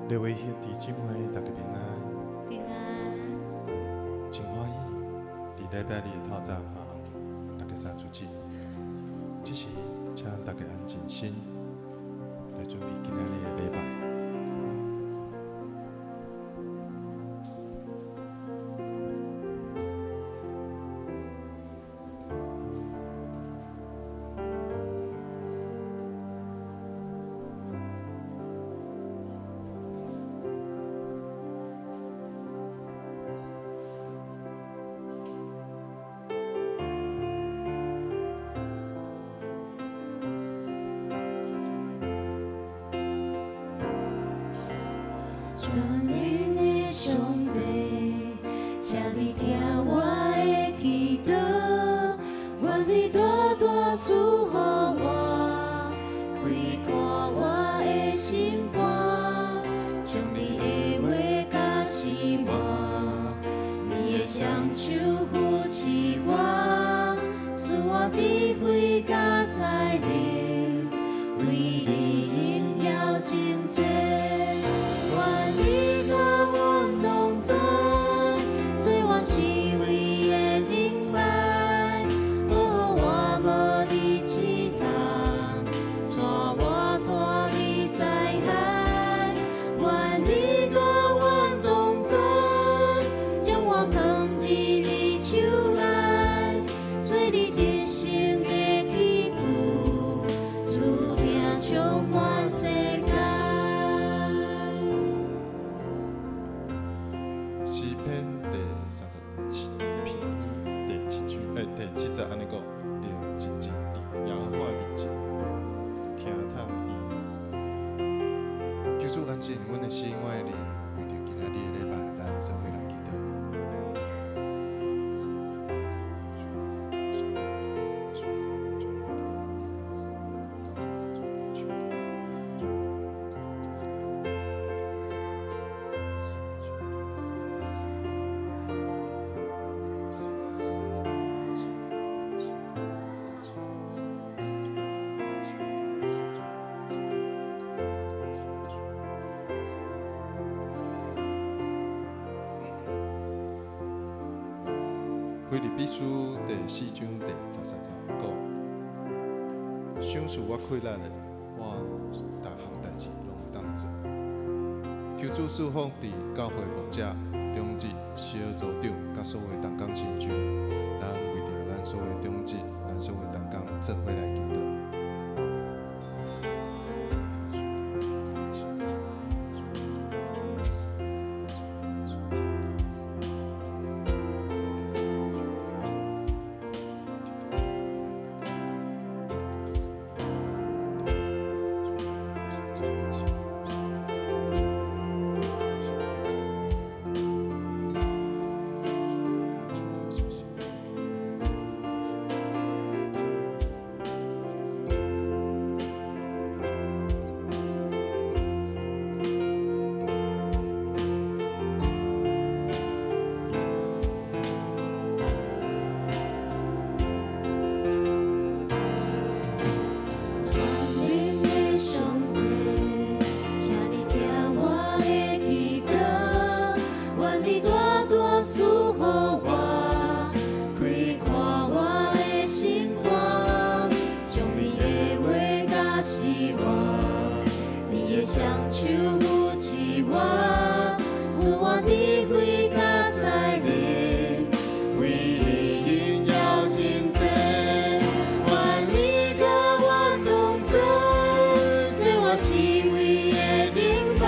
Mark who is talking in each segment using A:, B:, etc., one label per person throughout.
A: 各位兄弟姊妹，大家平安。
B: 平安。
A: 真歡喜，佇禮拜日的透早下大家三出去。這時，請咱大家安靜心，來準備今仔日的禮拜。
B: 全能的上帝，請你聽我的祈禱，願你大大賜予我，開闊我的心肝，將你的話教示我，你的雙手扶持我，賜我智慧佮才能，為你榮耀真濟。願你佮阮同在，做我生命的頂班，保護我無離試探，帶我脫離災害。願你佮阮同在，將我藏佇你手內，做你得勝的器具，賜疼充滿世界。
A: 詩篇第37篇第七句，第七節按呢講，著靜靜佇耶和華面前，聽探伊。求主安靜阮的心，阮的靈，為著今仔日的禮拜，咱做伙來祈禱。腓立比書第4章第13節講：賞賜我氣力的，我逐項代誌攏會當做。求主賜福佇教會牧者、長執、小組長，佮所有同工心上，咱為著咱所有長執、咱所有同工做伙來祈禱。
B: 全能的上帝，請你聽我的祈禱，願你大大賜予我，開闊我的心肝，將你的話教示我，你的雙手扶持我，賜我智慧佮才能，為你榮耀真濟。願你佮阮同在，做我生命的頂班，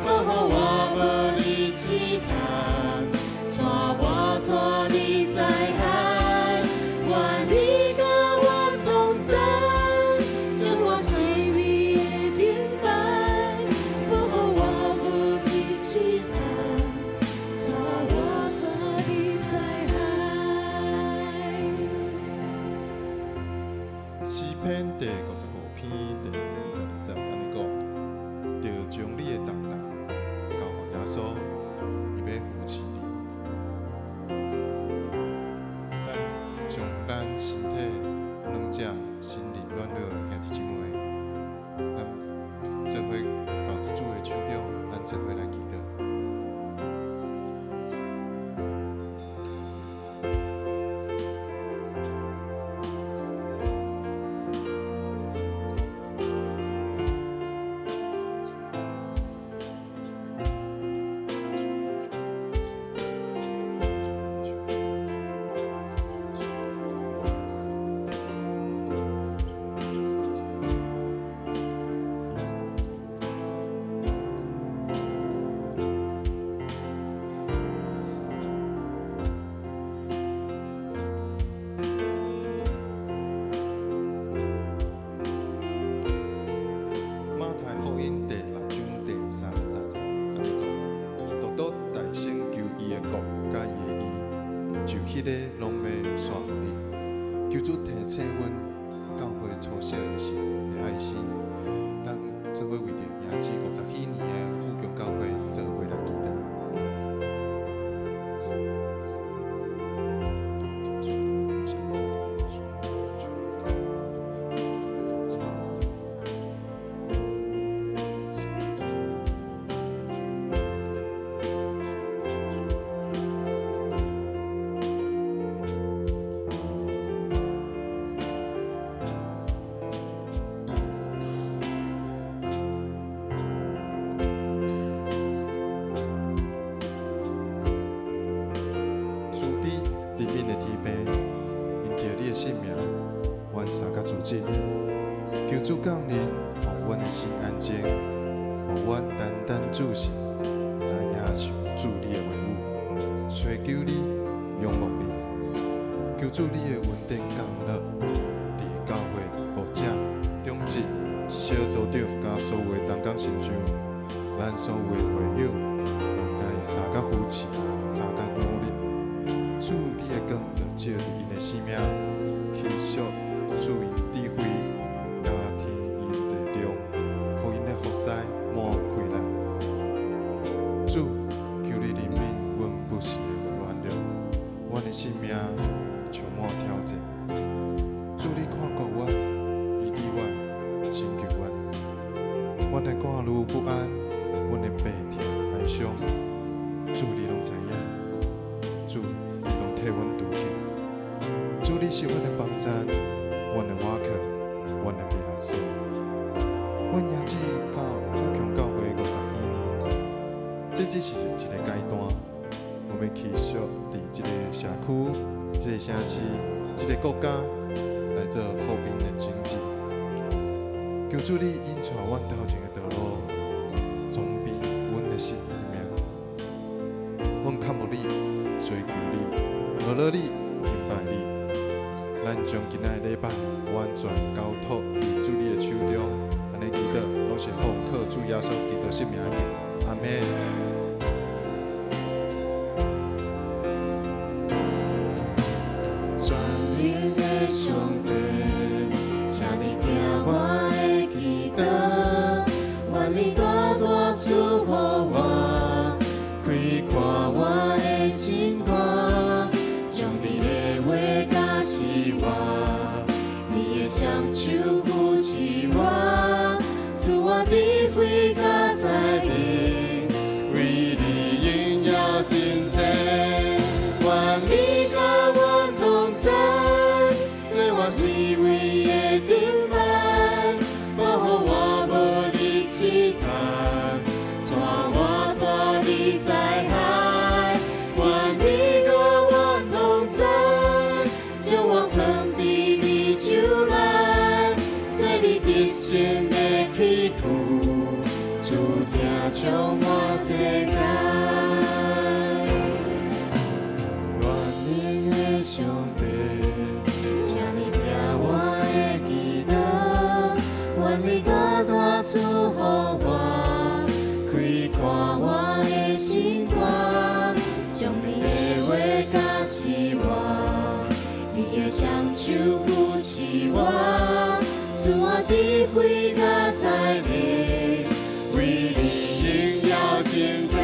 B: 保護我無離試探，帶我脫離災害。願你佮阮同在，做我生命的頂班，保護我無離試探，帶我脫離災害。
A: 詩篇第55篇第26節按呢講：著將你的重擔交予耶穌，伊欲扶持你。咱將咱身體軟弱、心靈軟弱的兄弟姊妹，咱做伙交佇主的手中。咱做伙來祈禱。馬太福音第六章第33節，按呢講，獨獨大聲求伊的國佮伊的義，就彼个攏欲煞予你。求主提醒阮教會初小的時的愛心，咱做伙為著迎接50禧年的富強教會做伙來祈禱。慈悲憐憫的天父，因著你的聖名，阮三甲主旨，求主降臨，予阮的心安靜，予阮單單注視，來領受主你的話語，尋求你，仰望你，求主你的恩典降落，佇教會牧者、長執、小組長佮所有的同工身上，咱所有的會友，攏共伊相佮扶持，相佮努力。主你的光就照佇𪜶的生命，持續賜𪜶智慧，加添𪜶力量，予𪜶的服侍滿開力。主，求你憐憫阮不時的軟弱，阮的生命充滿挑戰。主你看顧阮，醫治阮，拯救阮。阮的掛慮不安，阮的病痛哀傷，主你攏知影。主，你攏替阮拄見。主，你是阮的幫贊，阮的倚靠，阮的避難所。阮迎接到富強教會50禧年，這只是一个階段。我欲持續佇這个社區、這个城市、這个國家來做福音的種子。求主你引帶阮頭前的道路，裝備阮的生命。阮渴慕你，追求你，學了你，敬拜你。咱將今仔的禮拜完全交託佇主你的手中，按呢祈禱，攏是奉靠主耶穌基督聖名求，阿們。
B: 全能的上帝，請你聽我的祈禱，願你大大賜福我，開闊我的心肝，將你的話教示我，你的雙手扶持我，賜我智慧佮才能，
A: 為你榮耀真濟，
B: 願你佮阮同在，做我四圍的燈籠，保護我無入試探，帶我脫離災害。願你佮阮同在，將我藏佇你手內，做你得勝的器具，注定充滿世界。
A: 全能的上帝，
B: 請你聽我的祈禱，願你大大賜福我，開闊我的心肝，將你的話教示我，你的雙手扶持我，賜我智慧佮才能，
A: 為你榮耀真濟。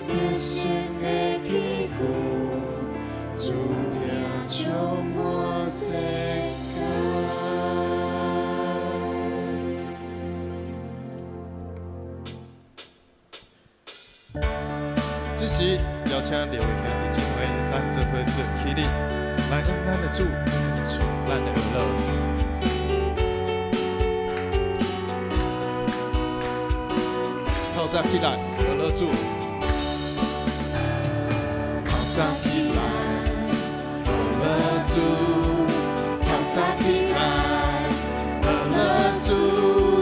B: 得胜的器具，主疼充满世界。
A: 这时，邀请两位兄弟姊妹，咱做伙做起立，来向咱的主献上咱的乐。透早起来，学乐主。透早起来，学乐主。透早起来，学乐主，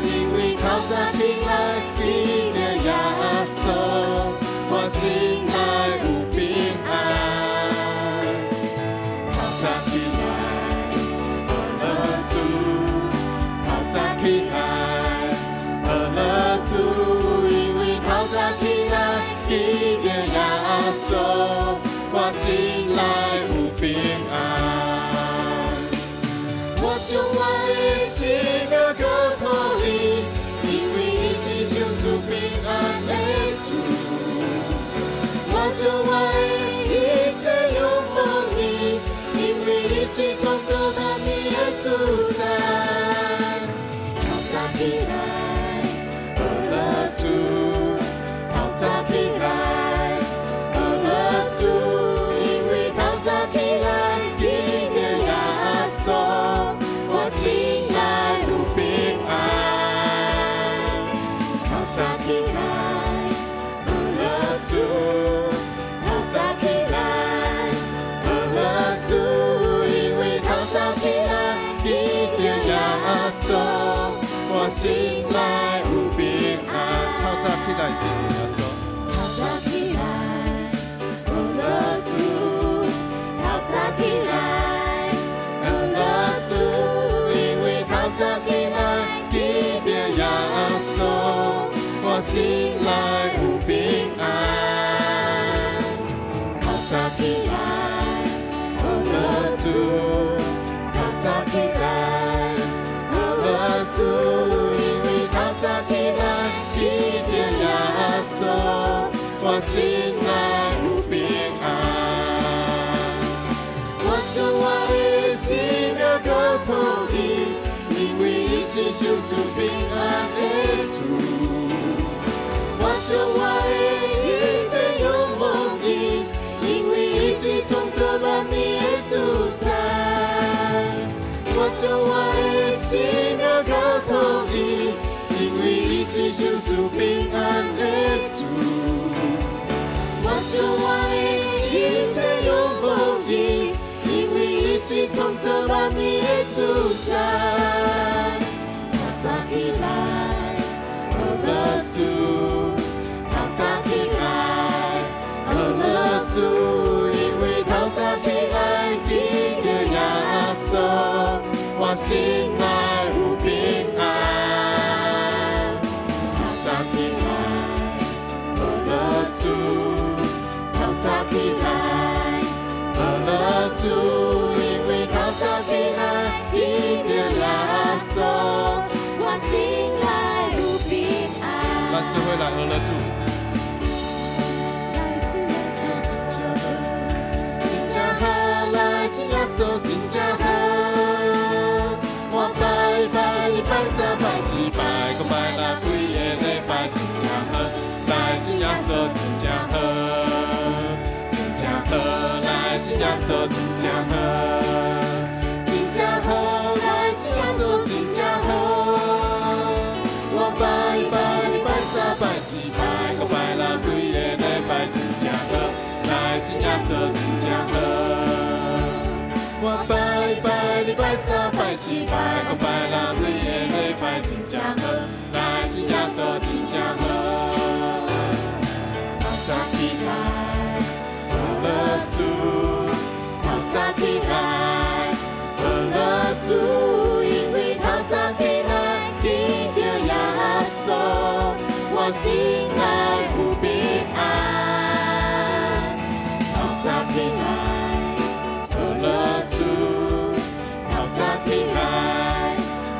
A: 因为透早起来，记得耶稣，我心内有平安。透早起来，学乐主。透早起来，学乐主，因为透早起来，记得耶稣，我心内有平安。我将我的心交托伊，因为伊是赏赐平安的主。我将我的一切仰望伊，因为伊是创造万物的主宰。透早起来，学乐主。透早起来，学乐主，因为透早起来，记得耶稣，我心内有平安。透早起来，学乐主。透早起来，学乐主，因为透早起来，记得耶稣，我心内有平安。透早起来，记得耶稣。
B: 透早起来，学乐主。透早起来，学乐主，
A: 因为透早起来，记得耶稣，我心内有平安。
B: 透早起来，学
A: 乐
B: 乐
A: 主，
B: 透早起来，
A: 学乐主，因为透早起来，记得耶稣，我心内有平安。我将我的心交托伊，因为伊是赏赐平安的主。我将我的一切仰望伊，因为伊是创造万物的主宰。我将我的心交托伊，因为伊是赏赐平安的主。我将我的一切仰望伊，因为伊是创造万物的主宰。
B: 透早起来，
A: 学乐主，透早起来，学乐主，因为透早起来，记得耶稣，我心内有平安。透早起来，学乐主。透早起来，学乐主，因为透早起来，记得耶稣，
B: 我心内有平安。
A: 咱做伙来学乐主。
B: 来信耶稣，
A: 真正好，来信耶稣真正好。我拜拜拜三拜四拜五拜六，规个礼拜真正好，来信耶稣真正好，真正好，来信耶稣真正好，真正好，来信耶稣真正好。我拜拜拜三拜四拜五拜六，规个礼拜真正好，来信耶稣真正好。我拜拜拜三拜四拜五拜六，规个礼拜真正好，来信耶稣真正好。透早起来，学乐主。透早起来，学乐主，因为透早起来，记得耶稣，我心内有平安。透早起来，学乐主。透早起来，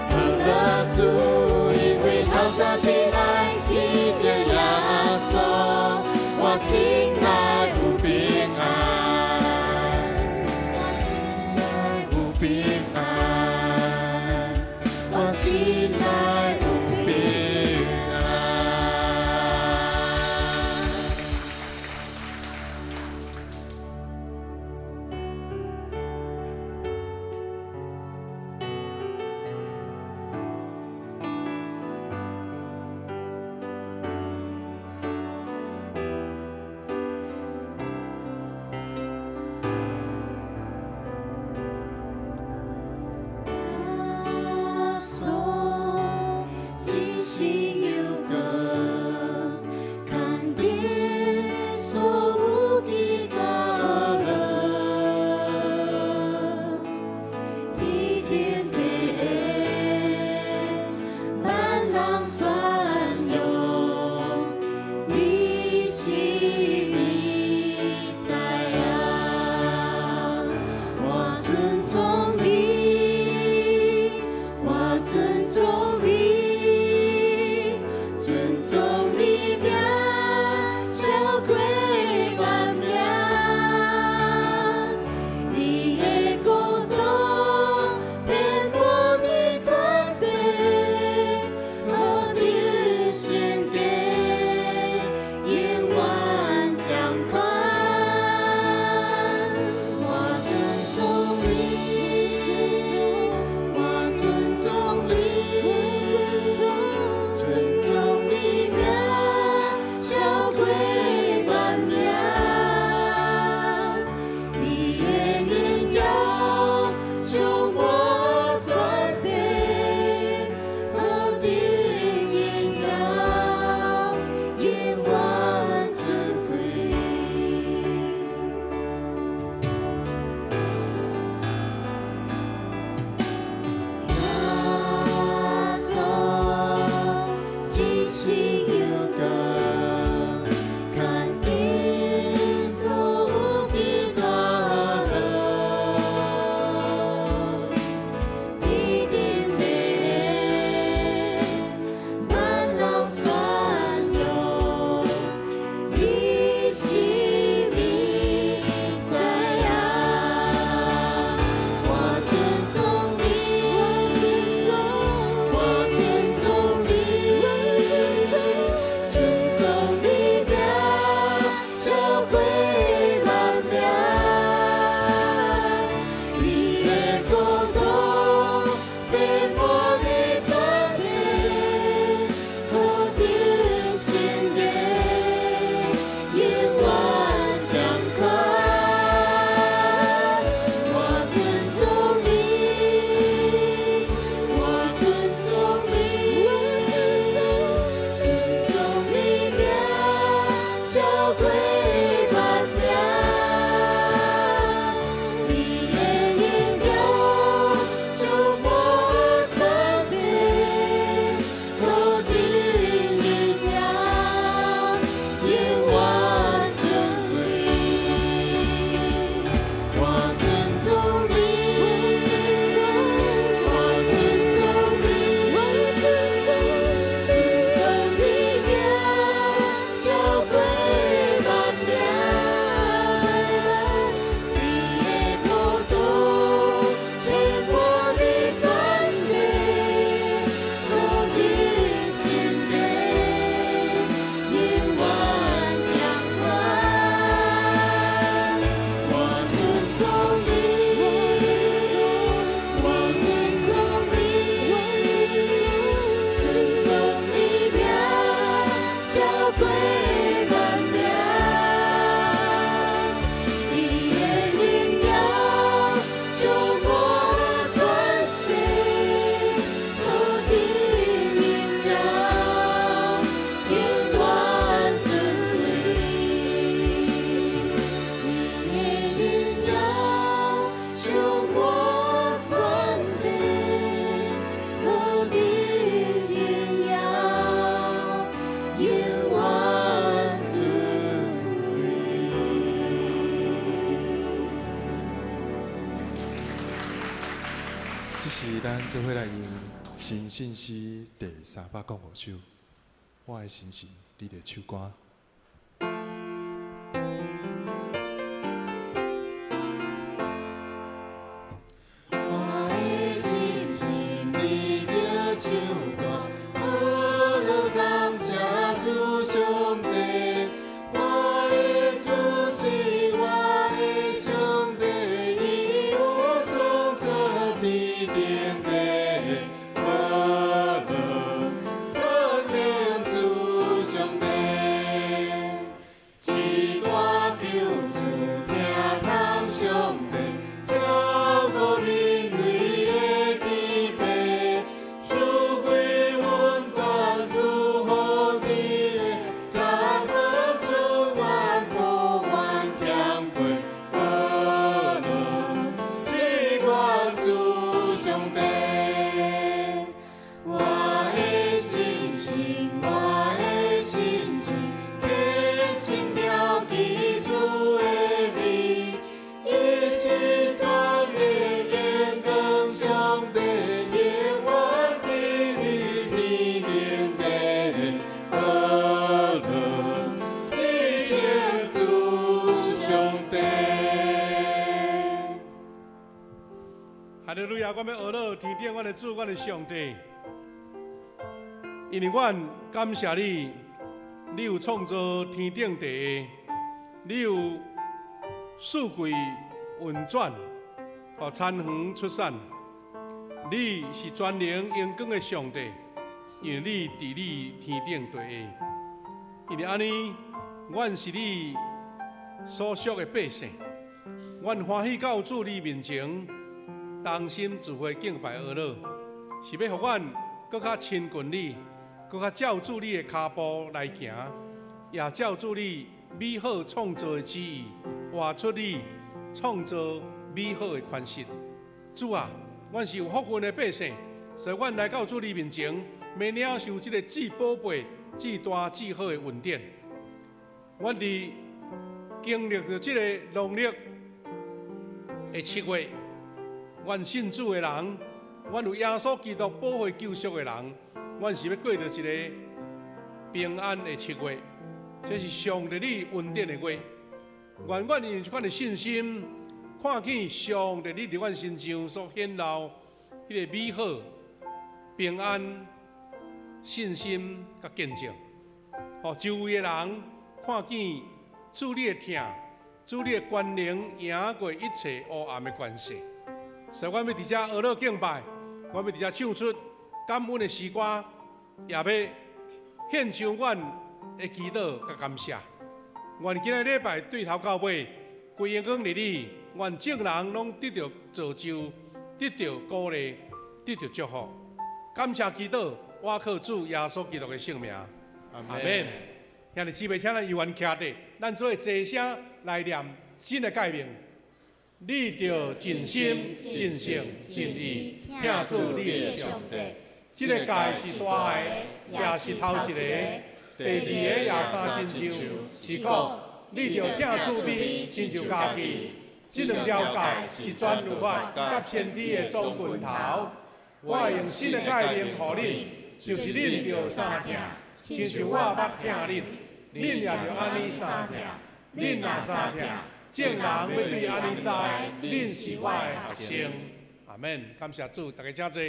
A: 学乐主，因为透早起来，记得耶稣，我心內有平安，內有平安，我心內有平安。
B: 耶穌真心有光，看見所有的大樂，天頂地下萬人宣揚，你是彌賽亞，我尊崇你，我尊崇你，尊崇你名，超過萬名。你的國度遍滿佇全地，何等聖潔，永遠掌權。我尊崇你，我尊崇你，尊崇你名，超過萬名。你的榮耀充滿全地，何等榮耀，永遠尊貴。耶穌真心有光，看見所有的大樂，天頂地下萬人宣揚，你是彌賽亞，我尊崇你，我尊崇你，尊崇你名，超過萬名。你的國度遍滿佇全地，何等聖潔，永遠掌權。我尊崇你，我尊崇你，尊崇你名，超過萬名。你的榮耀充滿全地，何等榮耀，永遠尊貴。我尊崇你，我尊崇你，尊崇你名，超過萬名。你的國度充滿佇全地，何等聖潔，永遠掌權。我尊崇你，我尊崇你，尊崇你名，超過萬名。你的榮耀充滿全地，何等榮耀，永遠尊貴。你的榮耀充滿全地，何等榮耀，永遠尊貴。
A: 這是咱做伙來用新信詩第305首，我的心神你的手肝。
C: 哈利路亞！我欲呵咾天頂，阮的主，阮的上帝，因為阮感謝你，你有創造天頂地，你有四季運轉，予田園出產。你是全能榮光的上帝，因為你治理天頂地下。因為按呢，阮是你所屬的百姓，阮歡喜到主你面前，同心聚會敬拜呵咾，是欲予阮閣較親近你，閣較照主你的跤步來行，也照主你美好創造的旨意，活出你創造美好的款式。主啊，阮是有福分的百姓，所以阮來到主你面前，欲領受這个至寶貝、至大、至好的恩典。阮佇經歷著這个農曆的7月，阮信主的人，阮有耶穌基督寶血救贖的人，阮是欲過著一个平安的七月，這是上帝你恩典的月。願阮用這款的信心，看見上帝你佇阮身上所顯露彼個美好、平安、信心佮見證，予周圍的人看見主你的疼，主你的權能贏過一切黑暗的權勢。所以，阮欲佇遮呵咾敬拜，阮欲佇遮唱出感恩的詩歌，也欲獻上阮的祈禱佮感謝。願今仔禮拜對頭到尾，規榮光佇你，願眾人攏得著造就，得著鼓勵，得著祝福。感謝祈禱，我靠主耶穌基督的聖名，阿門。兄弟姊妹，請咱猶原徛佇，咱做伙齊聲來念新的誡命。你著盡心、盡性、盡意疼主你的上帝。這个誡是大的，也是頭一个。第二个也相親像，是講你著疼主彼親像家己。這兩條誡是全律法佮先知的總拳頭。我會用新的誡命予恁，就是恁著相疼，親像我捌疼恁，恁也著按呢相疼。恁若相疼，眾人欲對按呢知，恁是我的學生。阿門。感謝主，大家請坐。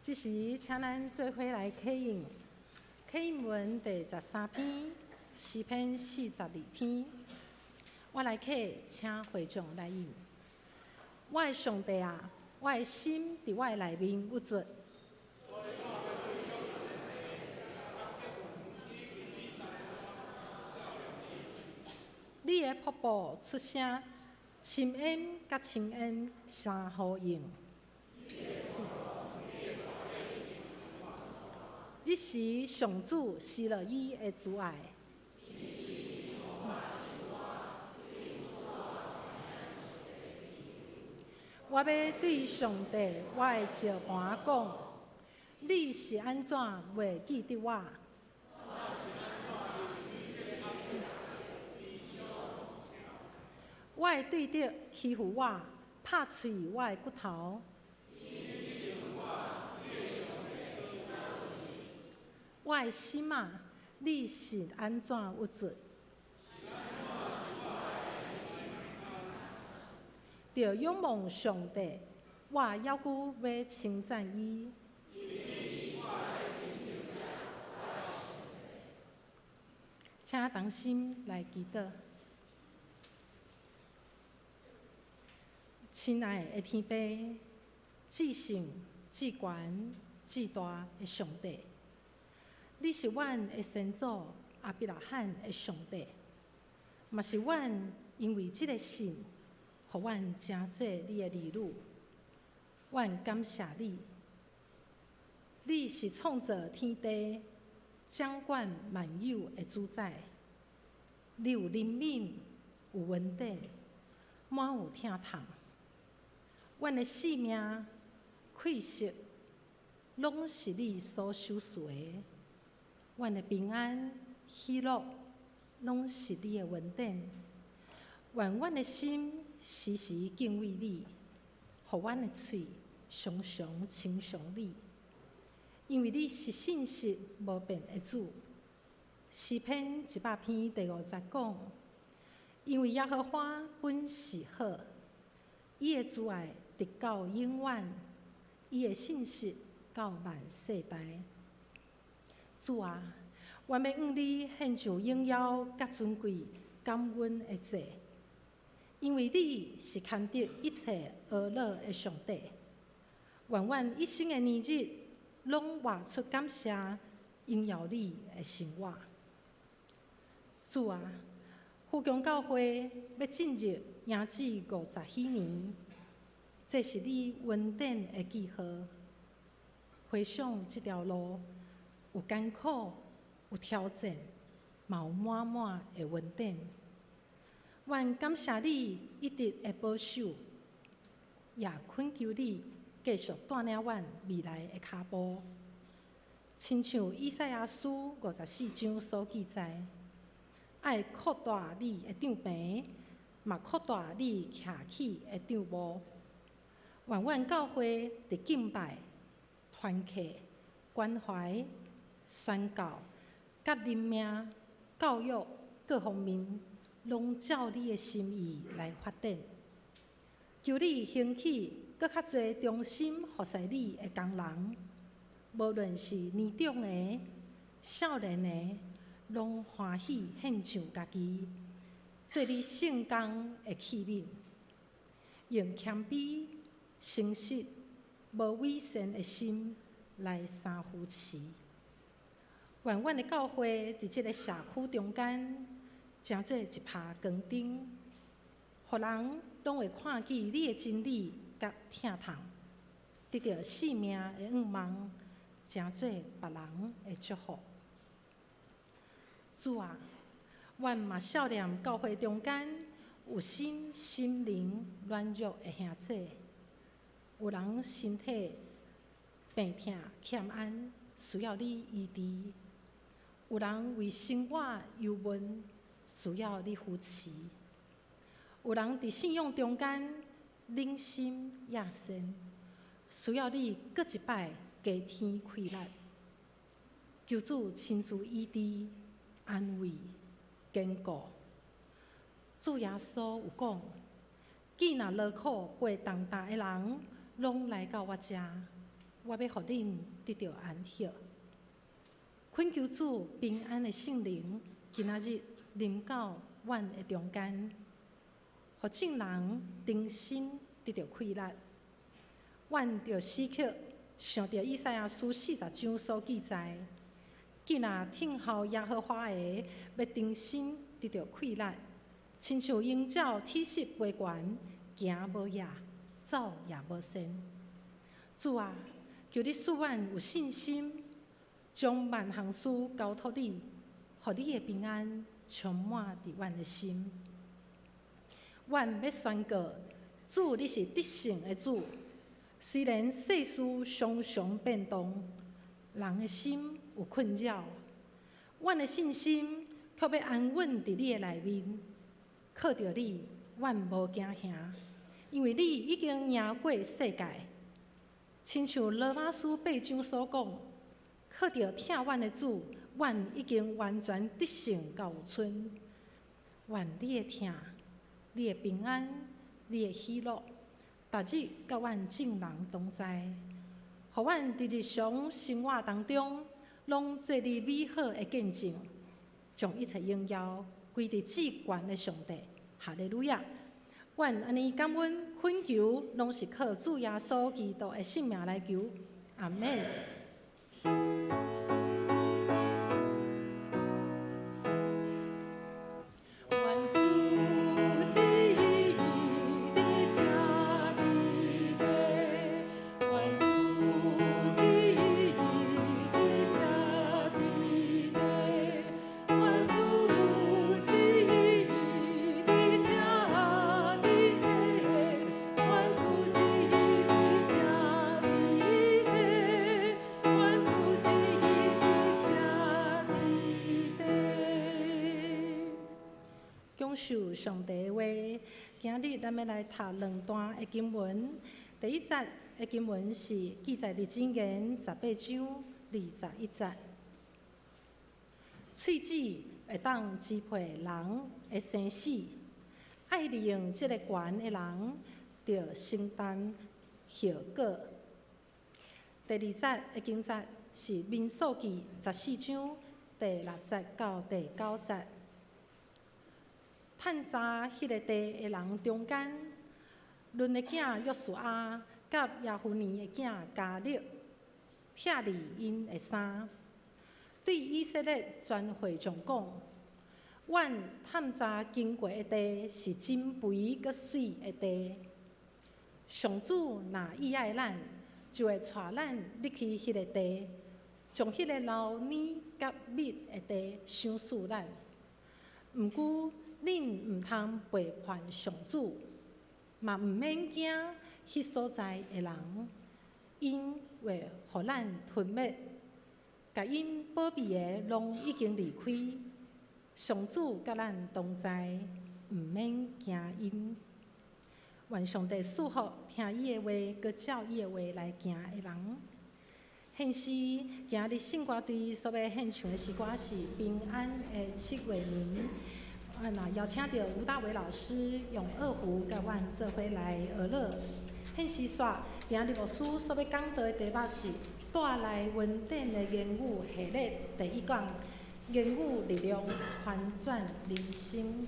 D: 這時，請咱做伙來啟應，啟應文第13篇，詩篇42篇。我來啟，請會眾來應。我的上帝啊，我的心佇我的內面鬱卒。你的瀑布出聲，深淵佮深淵相呼應。彼時上主失落伊的慈愛。我欲對上帝，我的石磐講，你是按怎袂記得我？我的對敵欺負我，拍碎我的骨頭。我的心啊，你是按怎鬱卒？著仰望上帝，我猶閣欲稱讚伊。請同心來祈禱。親愛的天父，至聖、至懸、至大的上帝，你是阮的先祖亞伯拉罕的上帝，嘛是阮因為這个信，予阮成做你的兒女。阮感謝你，你是創造天地、掌管萬有的主宰。你有憐憫，有恩典，滿有疼痛。阮的性命、氣息，攏是你所賞賜的。阮的平安、喜樂，攏是你的恩典。願阮的心時時敬畏你，予阮的喙常常稱頌你，因為你是信實無變的主。詩篇100篇第五節講：因為耶和華本是好，伊的慈愛直到永遠，伊的信實到萬世代。主啊，阮欲向你獻上榮耀佮尊貴感恩的祭，因為你是堪得一切阿樂的上帝。願阮一生的年日，攏活出感謝榮耀你的生活。主啊，富強教會欲進入營子50禧年，這是你恩典的記號。回想這條路，有艱苦，有挑戰，嘛有滿滿的恩典。阮感謝你一直的保守，也懇求你繼續帶領阮未來的跤步。親像以賽亞書54章所記載，愛擴大你的帳棚，嘛擴大你徛起的帳幕。願阮教會佇敬拜、團契、關懷、宣教、佮靈命、教育各方面，攏照你的心意來發展。求你興起閣較濟忠心服侍你的工人，無論是年長的、少年的，攏歡喜獻上家己，做你聖工的器皿，用謙卑、誠實、無偽善的心來相扶持。願阮的教會佇這个社區中間，成做一拍光燈，予人攏會看見你的真理佮疼痛，得著性命的向望，成做別人的祝福。主啊，阮嘛數念教會中間有身心靈軟弱的兄弟，有人身體病痛欠安，需要你醫治；有人為生活憂悶，需要你扶持；有人佇信仰中間忍心野善，需要你閣一擺加添氣力。求主親自醫治、安慰、堅固。主耶穌有講：既若勞苦背重擔的人，攏來到我遮，我欲予恁得著安息。懇求主平安的聖靈，今仔日臨到阮的中間，予眾人重新得著氣力。阮著時刻想著以賽亞書40章所記載，既若聽候耶和華的，欲重新得著氣力，親像鷹鳥體勢飛懸，行無野，走也無鉎。主啊，求你賜阮有信心，將萬項事交託你，予你的平安充滿佇阮的心。阮欲宣告，主你是得勝的主。雖然世事常常變動，人的心有困擾，阮的信心卻欲安穩佇你的內面。靠著你，阮無驚嚇，因為你已經贏過世界。親像羅馬書8章所講，靠著疼阮的主，阮已經完全得勝到有賰。願你的疼、你的平安、你的喜樂，逐日佮阮眾人同在，予阮佇日常生活當中，攏做你美好的見證，將一切榮耀歸佇至懸的上帝。哈利路亞！阮按呢感恩懇求，攏是靠主耶穌基督的聖名來求。阿們。願主旨意佇這佇地，願主旨意佇這佇地，願主旨意佇這佇地，願主旨意佇這佇地，願主旨受上帝的話。今日咱欲來讀兩段的經文。第一節的經文是記載佇箴言18章21節。喙舌會當支配人的生死，愛利用這个權的人，著承擔後果。第二節的經節是民數記14章第6節到第9節。探查彼个地的人中間，嫩的囝約書亞佮耶孚尼的囝迦勒，拆離𪜶的衫，對以色列全會眾講：阮探查經過的地是真肥閣媠的地。上主若喜愛咱，就會帶咱入去彼个地，將彼个流奶佮蜜的地賞賜咱。毋過，恁毋通背叛上主，嘛毋免驚彼所在的人，𪜶會予咱吞滅，共𪜶保庇的攏已經離開。上主佮咱同在，毋免驚𪜶。願上帝賜福聽伊的話，閣照伊的話來行的人。現時今日聖歌隊所欲獻唱的詩歌是《平安的七月暝》。阮也邀請著吳大維老師用二胡佮阮做伙來學樂。現時煞今日牧師所欲講道的題目是帶來恩典的言語系列第一講，言語力量翻轉人生。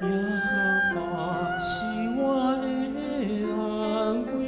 E: 耶和華是我的安慰，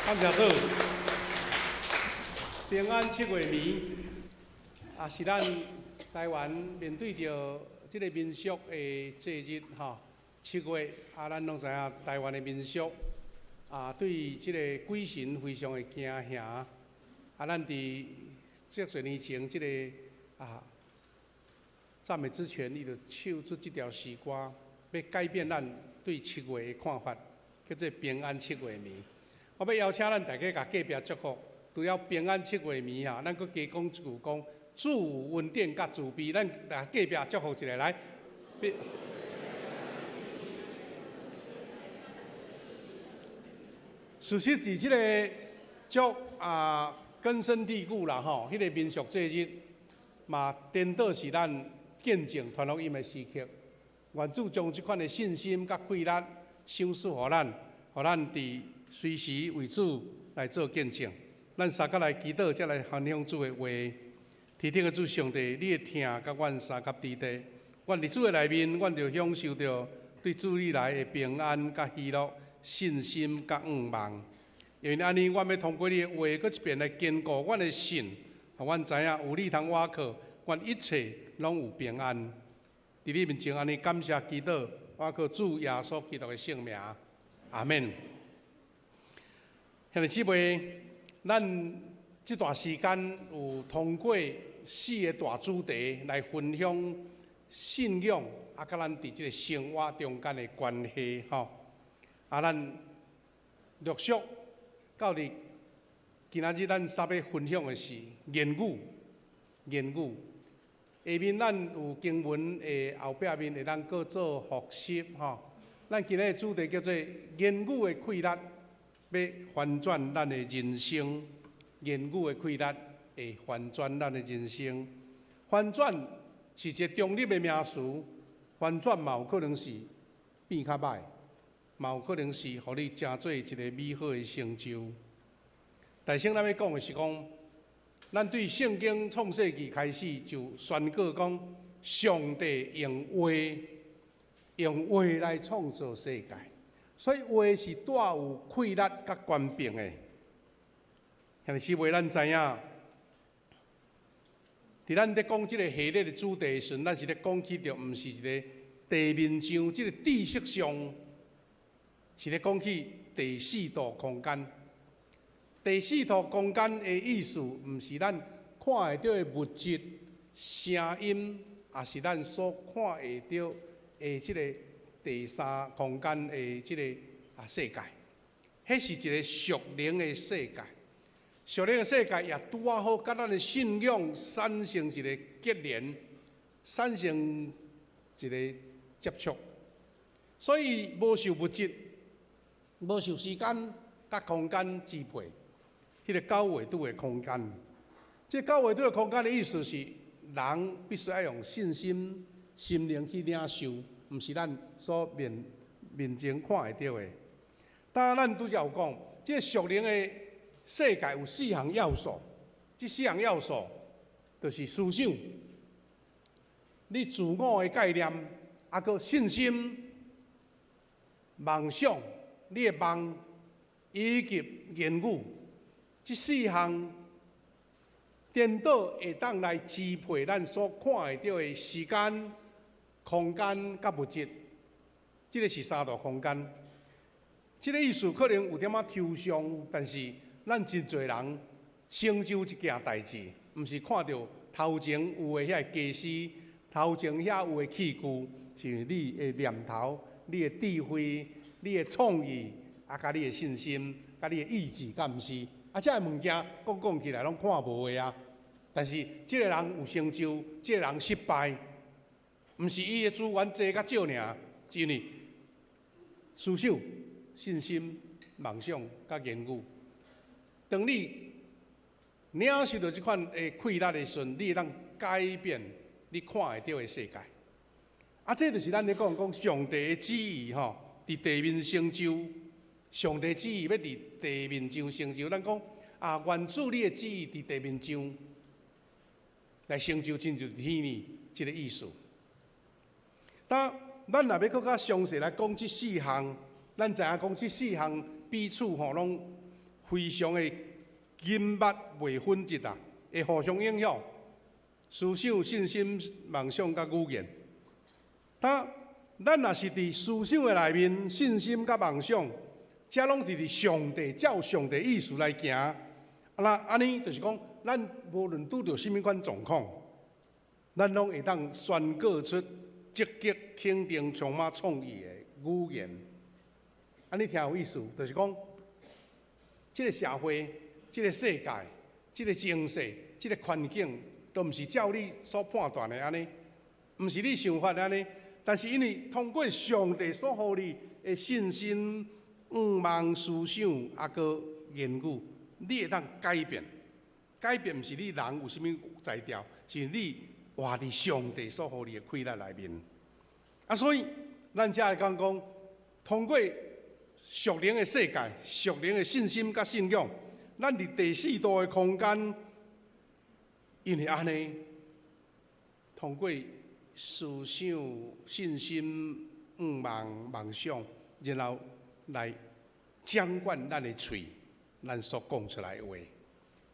C: 感謝主。平安七月暝，啊是咱台灣面對著這个民俗的節日吼，七月啊，咱攏知影台灣的民俗啊，對這个鬼神非常的驚嚇。啊，咱佇這濟年前，這个啊讚美之泉，伊就唱出這條詩歌，欲改變咱對七月的看法，叫做平安七月暝。我欲邀請咱大家共隔壁祝福，除了平安七月暝啊，咱閣加講一句講主有恩典佮慈悲，咱共隔壁祝福一下來。事實佇這个足啊根深蒂固啦吼，彼个民俗節日嘛，顛倒是咱見證傳福音的時刻。願主將這款的信心佮氣力賞賜予咱，予咱佇隨時為主來做見證。咱相佮來祈禱，才來分享主的話。天頂的主上帝，你的疼佮阮相佮佇地，阮佇主的內面，阮就享受著對主你來的平安佮喜樂、信心佮向望。因為按呢，阮欲通過你的話，閣一遍來堅固阮的信，予阮知影有你通倚靠，阮一切攏有平安。佇你面前按呢感謝祈禱，倚靠主耶穌基督的聖名，阿們。兄弟姊妹，咱這段時間有通過四个大主題來分享信仰啊，佮咱佇這个生活中間的關係吼。啊，咱陸續到佇今仔日咱煞欲分享的是言語，言語。下面咱有經文的後壁面會當閣做複習吼。咱今日的主題叫做言語的氣力，欲翻轉咱的人生。言語的氣力會翻轉咱的人生。翻轉是一個中立的名詞，翻轉嘛有可能是變較歹，嘛有可能是予你成做一个美好的成就。但先咱欲講的是講，咱對聖經創世記開始就宣告講，上帝用話，用話來創造世界，所以話是帶有氣力佮權柄的。兄弟姊妹，咱知影，佇咱咧講這个系列的主題的時陣，咱是咧講起著毋是一个地面上這个知識上，是咧講起第四度空間。第四度空間的意思，毋是咱看會著的物質、聲音，也是咱所看會著的這个第三空間的這个啊世界。彼是一个屬靈的世界，屬靈的世界也拄仔好，佮咱的信仰產生一個結連，產生一個接觸。所以無受物質、無受時間佮空間支配。彼个九維度的空間，這九維度的空間的意思是，人必須愛用信心、心靈去領受，毋是咱所面面前看會著的。當然，咱拄才有講，這个屬靈的世界有四項要素，這四項要素就是思想、你自我的概念，啊，閣信心、夢想、你的夢，以及言語。這四項顛倒會當來支配咱所看會著的時間、空間佮物質。這个是三度空間。這个意思可能有點仔抽象，但是咱真濟人成就一件代誌，毋是看著頭前有的遐个家私，頭前遐有的器具，是你的念頭、你的智慧、你的創意，啊，佮你的信心、佮你的意志，敢毋是？啊，這个物件講講起來攏看無的啊。但是這个人有成就，這个人失敗，毋是伊的資源濟較少爾，是因為思想、信心、夢想佮言語。當你領受著這款的氣力的時陣，你會當改變你看會著的世界。啊，這就是咱咧講講上帝的旨意吼，佇地面成就。上帝旨意欲佇地面上成就，咱講啊，願主你的旨意佇地面上來成就，親像天呢這个意思。當咱若欲閣較詳細來講這四項，咱知影講這四項彼此吼攏非常的緊密袂分節啊，會互相影響思想、信心、夢想佮語言。當咱若是佇思想的內面，信心佮夢想，這攏是佇上帝照上帝意思來行。啊，那按呢就是講，咱無論拄著啥物款狀況，咱攏會當宣告出積極、肯定、充滿創意的語言。按呢聽有意思，就是講，這個社會、這個世界、這個情勢、這個環境，都毋是照你所判斷的按呢，毋是你想法的按呢。但是因為通過上帝所予你的信心、願望、思想，抑閣言語，你會當改變。改變毋是你人有啥物才調，是你活佇上帝所予你的氣力內面。啊，所以咱才會講講，通過屬靈的世界、屬靈的信心佮信仰，咱佇第四度的空間，因為按呢，通過思想、信心、願望、夢想，然後來掌管咱的喙，咱所講出來的話。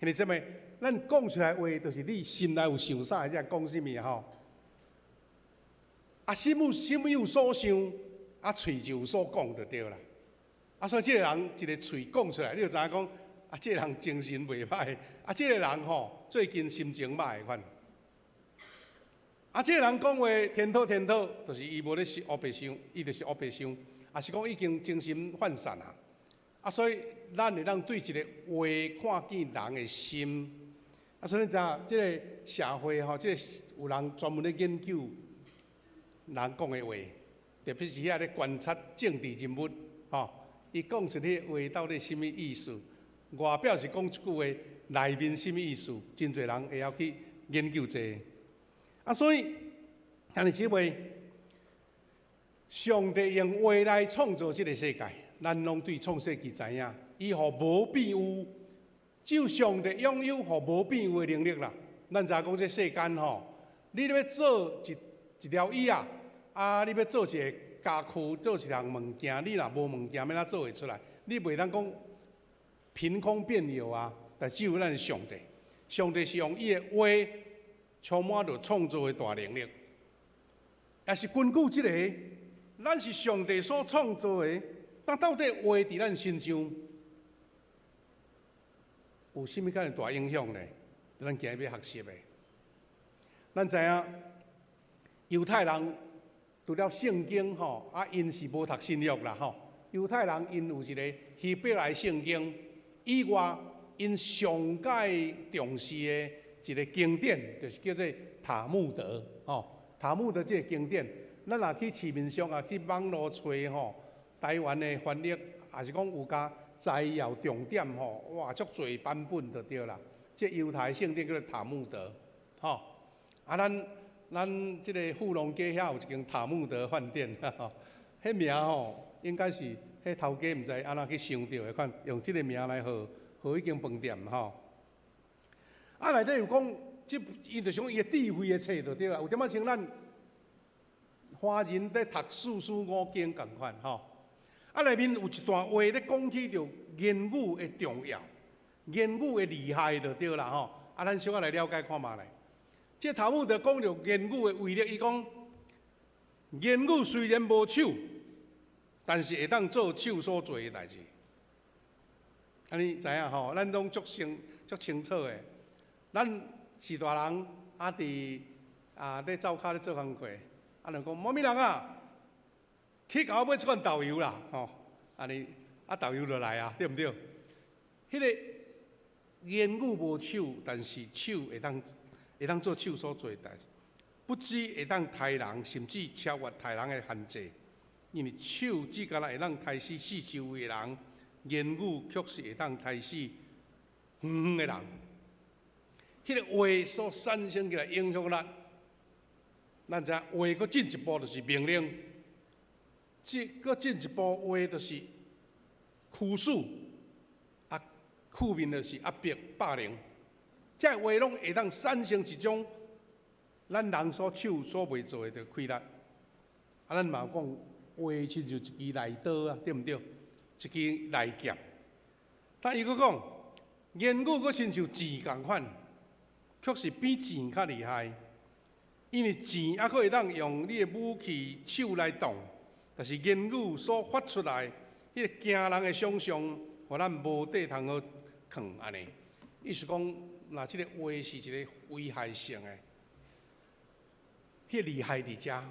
C: 兄弟姊妹，咱講出來的話，就是你心內有想啥，才講啥物吼。啊，心有所想，啊，喙就有所講就對啦。啊，所以這個人一个喙講出來，你就知影講，啊，這個人精神袂歹，啊，這個人吼最近心情歹的款。啊，這個人講話顛倒顛倒，就是伊無咧是烏白想，伊就是烏白想，抑是講已經精神渙散啊。啊，所以咱會當對一个話看見人的心。啊，所以你知影，這个社會吼，這个有人專門咧研究人講的話，特別是遐咧觀察政治人物，吼，伊講出彼个話到底啥物意思？外表是講一句話，內面啥物意思？真濟人會曉去研究這个。啊，所以兄弟姊妹，上帝用話來創造這个世界，咱攏對創世記知影，伊予無變有，只有上帝擁有予無變有的能力啦。咱知影講這世間吼，你欲做一條椅仔，啊，你欲做一个家具，做一項物件，你若無物件，欲按怎做會出來？你袂當講憑空變有啊！但只有咱上帝，上帝是用伊的話充滿著創造的大能力，也是根據這个，咱是上帝所創造的，那到底話佇咱身上有啥物款的大影響呢？咱今日欲學習的，咱知影猶太人除了聖經吼，啊，𪜶是無讀新約啦吼。猶太人𪜶有一个希伯來聖經以外，𪜶上蓋重視的一个經典，就是叫做塔木德吼。塔木德這个經典，咱若去市面上啊，去網路揣吼，台灣的翻譯，抑是講有加摘要重點吼，哇，足濟版本就對啦。這猶太聖典叫做塔木德，吼。啊，咱這个富隆街遐有一間塔木德飯店，彼名吼應該是彼頭家毋知按怎去想著的款，用這个名來號號彼間飯店吼。啊，內底有講，這伊就是講伊的智慧的冊就對啦。有點仔像咱華人咧讀四書五經仝款吼。啊，內面有一段話咧講起著言語的重要，言語的厲害就對啦吼。啊，咱小可來了解看覓咧。這塔木德講著言語的威力，伊講言語雖然無手，但是會當做手所做的代誌。按呢知影吼？咱攏足清足清楚的。咱是大人，啊佇啊咧灶跤咧做工課，啊就講某咪人啊，去共我買一罐豆油啦，吼！按呢啊豆油就來啊，對毋對？彼个言語無手，但是手會當做手所做的代誌，不止會當刣人，甚至超越刣人的限制。因為手只干焦會當刣死四周圍的人，言語卻是會當刣死遠遠的人。彼个話所產生起來影響力，咱知影話閣進一步就是命令，這閣進一步話就是驅使，啊，負面就是壓迫霸凌。這話攏會當產生一種咱人所手所袂做的氣力。啊，咱嘛有講話親像一支利刀啊，對毋對？一支利劍。但伊閣講，言語閣親像箭仝款，卻是比箭較厲害。因為箭猶閣會當用你的武器手來擋，但是言語所發出來，彼個驚人的想像，予咱無地通好囥按呢。意思講，若這个話是一个危害性的，彼個厲害佇遮。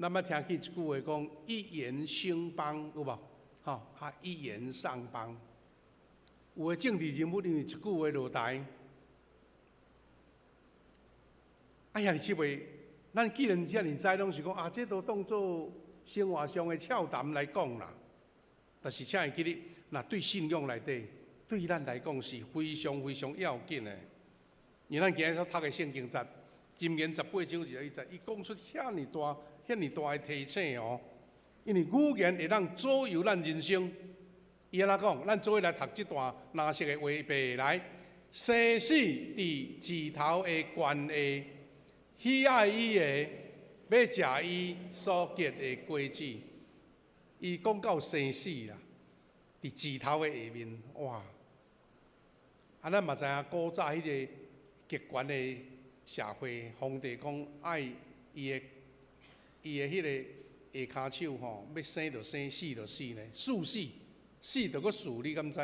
C: 咱捌聽起一句話講：一言興邦，有無？吼啊，一言喪邦。有的政治人物因為一句話落台。啊，兄弟姊妹，咱既然遮爾知，攏是講啊，這都當做生活上的俏談來講啦。但是請會記得，若對信仰內底，對咱來講是非常非常要緊的。因為咱今日所讀的聖經節，箴言18章21節，伊講出遐爾大、遐爾大的提醒哦。因為語言會當左右咱人生。伊按怎講？咱做伙來讀這段藍色的話白來，生死佇舌頭的權下，喜愛伊的，欲食伊所結的果子。伊講到生死啦，佇舌頭的下面，哇！啊，咱嘛知影古早彼个極權的社會，皇帝講愛伊的彼个下跤手吼，欲生就生，死就死呢，賜死，死就閣賜，你敢知？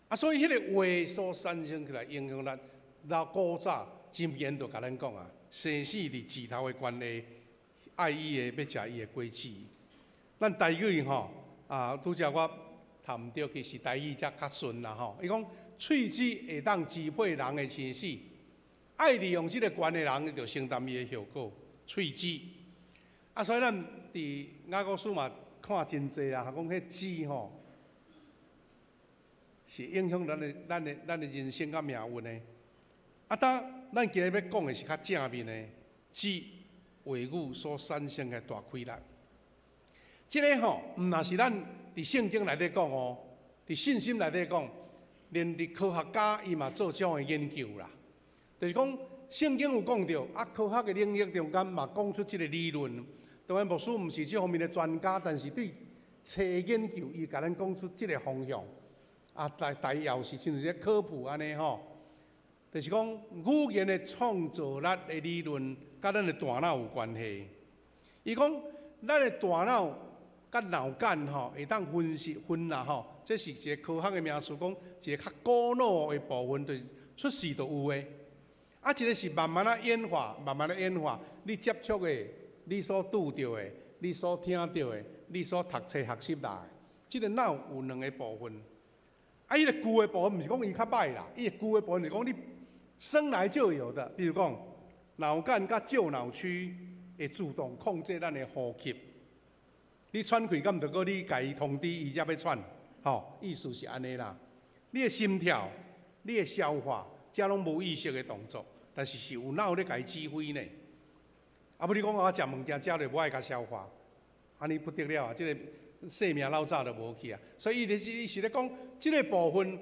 C: 啊，所以彼个話所產生起來影響力，老古早箴言就共咱講啊，生死佇舌頭的權下，愛伊的欲食伊的果子。咱台語吼啊，拄才我讀毋著，其實台語才較順啦吼。伊講喙舌會當支配人的生死，愛利用這个權的人，就承擔伊的後果。喙舌啊，所以咱佇雅各書嘛看真濟啦，講彼舌吼是影響咱的人生佮命運的。啊，當咱今日欲講的是較正面的，舌話語所產生的大氣力。這个吼，毋若是咱佇聖經內底講哦，佇信心內底講，連佇科學家伊嘛做這種的研究啦。就是講聖經有講著，啊，科學的領域中間嘛講出這个理論。當然牧師毋是這方面的專家，但是對冊的研究，伊共咱講出這个方向。啊，大大要是親像這科普按呢吼，就是講語言的創造力的理論，佮咱的大腦有關係。伊講咱的大腦佮腦幹吼，會當分析分啦吼，這是一個科學的名詞，講一個較古老的部分，就是出世就有的。啊，一個是慢慢仔演化，慢慢仔演化，你接觸的、你所拄著的、你所聽著的、你所讀冊學習來的，這个腦有兩个部分。啊，彼个舊的部分毋是講伊較歹啦，伊个舊的部分是講你生來就有的，比如講腦幹佮舊腦區會自動控制咱的呼吸。你喘氣，敢毋著閣你共伊通知，伊才欲喘，吼，意思是按呢啦。你的心跳、你的消化，這攏無意識的動作，但是是有腦咧共伊指揮呢。啊，無你講我食物件食落無愛共消化，按呢不得了啊！這个生命老早就無去啊。所以伊就是伊是咧講，這个部分，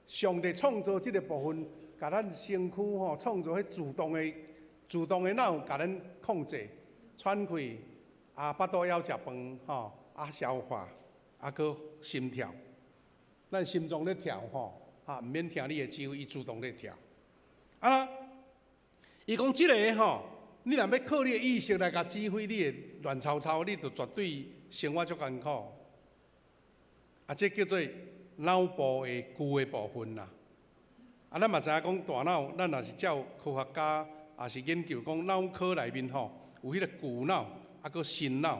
C: 上帝創造這个部分，共咱身軀吼創造彼自動的腦，共咱控制喘氣。啊，腹肚枵食飯，吼，啊，消化，啊，閣心跳，咱心臟咧跳，吼，啊，毋免聽你的指揮，伊自動咧跳。啊，伊講這个吼，你若欲靠你的意識來共指揮，你會亂糟糟，你就絕對生活足艱苦。啊，這叫做腦部的舊的部分啦。啊，咱嘛知影講大腦，咱若是照科學家也是研究講腦科內面吼，有彼个舊腦。啊，閣新腦，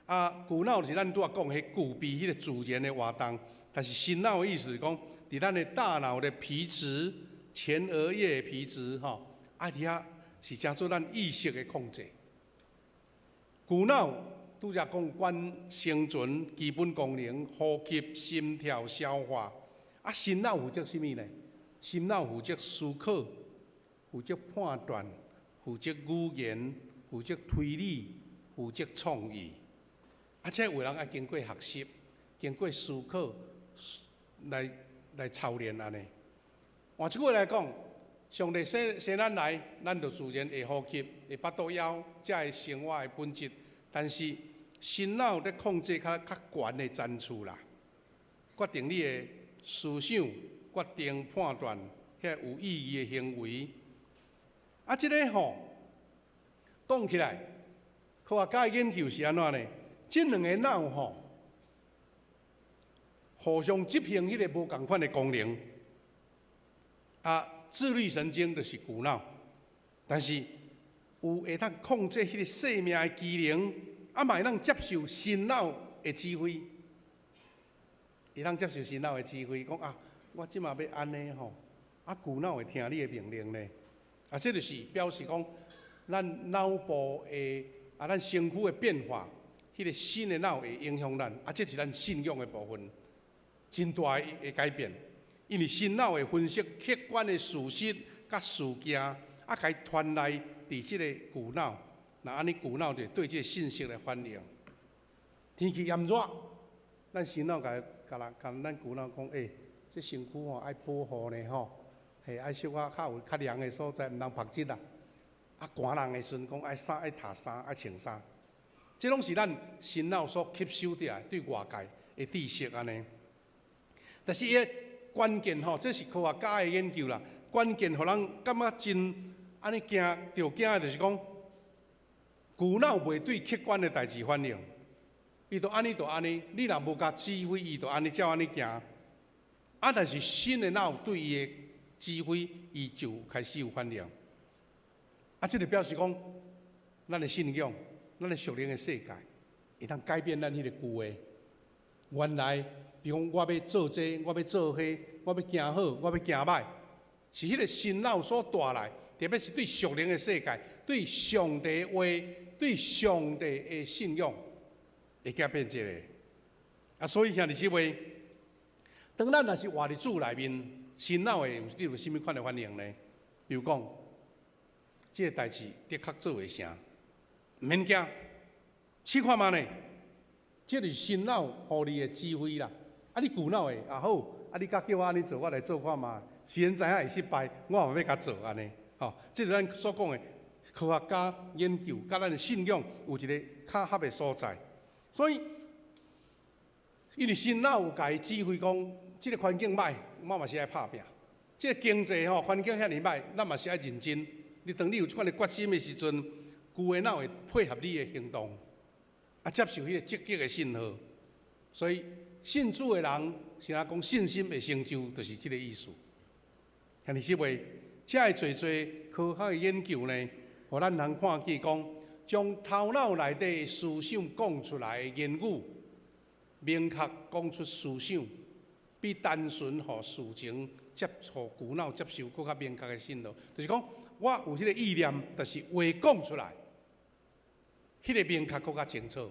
C: 啊，舊腦是咱拄仔講彼具備彼个自然的活動，但是新腦的意思是講，佇咱的大腦的皮質、前額葉皮質，吼，啊，佇遐是誠做咱意識的控制。舊腦拄才講管生存基本功能、呼吸、心跳、消化，啊，新腦負責啥物呢？新腦負責思考、負責判斷、負責語言、負責推理、負責創意。啊，這有人愛經過學習、經過思考來操練按呢。換一句話來講，上帝生生咱來，咱就自然會呼吸、會腹肚枵，才會生活的本質。但是新腦咧控制較懸的層次啦，決定你的思想、決定、判斷，遐有意義的行為。啊，這个吼講起來，科學家的研究是按怎呢？這兩个腦吼，互相執行彼个無仝款的功能。啊，自律神經就是舊腦，但是有會當控制彼个生命的機能，啊，嘛會當接受新腦的指揮，會當接受新腦的指揮，講啊，我這馬欲按呢吼，啊，舊腦會聽你的命令呢。啊，這就是表示講，咱腦部的啊，咱身軀的變化，彼个新的腦會影響咱，啊，這是咱信仰的部分，真大的改變。因為新腦會分析客觀的事實佮事件，啊，共伊傳來佇這个舊腦，那按呢舊腦就對這个信息來反應。天氣炎熱，咱新腦共共人共咱舊腦講，欸，這身軀吼愛保護呢吼，嘿，愛小可較有較涼的所在，毋通曝日啊。啊，寒人的時陣講愛衫愛脫衫愛穿衫，這攏是咱新腦所吸收著來對外界的知識按呢。但是伊的關鍵吼，這是科學家的研究啦。關鍵予人感覺真按呢驚，著驚的就是講，舊腦袂對客觀的代誌反應，伊就按呢就按呢，你若無共指揮，伊就按呢照按呢行。啊，但是新的腦對伊的指揮，伊就開始有反應。啊，這就表示講，咱的信仰，咱的屬靈的世界，會當改變咱彼个舊的。原來，比如講，我欲做這个，我欲做彼个，我欲行好，我欲行䆀，是彼个新腦所帶來，特別是對屬靈的世界、對上帝話、對上帝的信仰，會改變這个。啊，所以兄弟姊妹，當咱若是活佇主內面，新腦會有你有啥物款的反應呢？比如講，這个代誌的確做會成，毋免驚，試看覓呢？這就是新腦予你的指揮啦。啊，你舊腦的也好，啊，你敢叫我按呢做，我來做看覓。雖然知影會失敗，我嘛欲共做按呢。吼，這是咱所講的科學家研究，佮咱的信仰有一个巧合的所在。所以，因為新腦有共伊指揮講，這个環境䆀，我嘛是愛拍拚。這个經濟吼環境遐爾䆀，咱嘛是愛認真。你當你有這款的決心的時陣，舊的腦會配合你的行動，啊，接受彼个積極的信號。所以信主的人，是若講信心會成就，就是這个意思。兄弟姊妹，遮的濟濟科學的研究呢，予咱通看見講，將頭腦內底的思想講出來的言語，明確講出思想，比單純予事情接予舊腦接受閣較明確的信號。就是講，我有彼个意念，但是話講出來，彼个明確閣較清楚。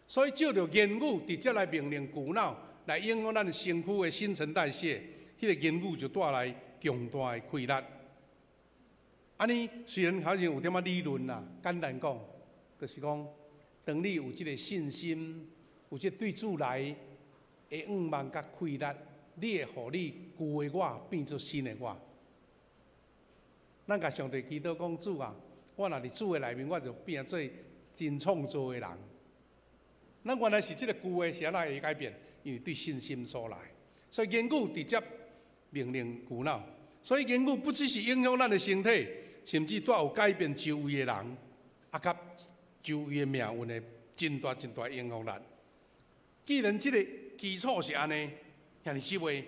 C: 所以借著言語直接來命令舊腦，來影響咱的身軀的新陳代謝，彼个言語就帶來強大的氣力。按呢雖然好像有點仔理論啦，簡單講，就是講，當你有這个信心，有這對主來的向望佮氣力，你會予你舊的我變做新的我。咱共上帝祈禱講，主啊，我若佇主的內面，我就變做新創造的人。咱原來是這个舊的，是按怎會改變？因為對信心所來，所以言語直接命令舊腦。所以言語不只是影響咱的身體，甚至帶有改變周圍的人，啊，佮周圍的命運的真大真大影響力。既然這个基礎是按呢，兄弟姊妹，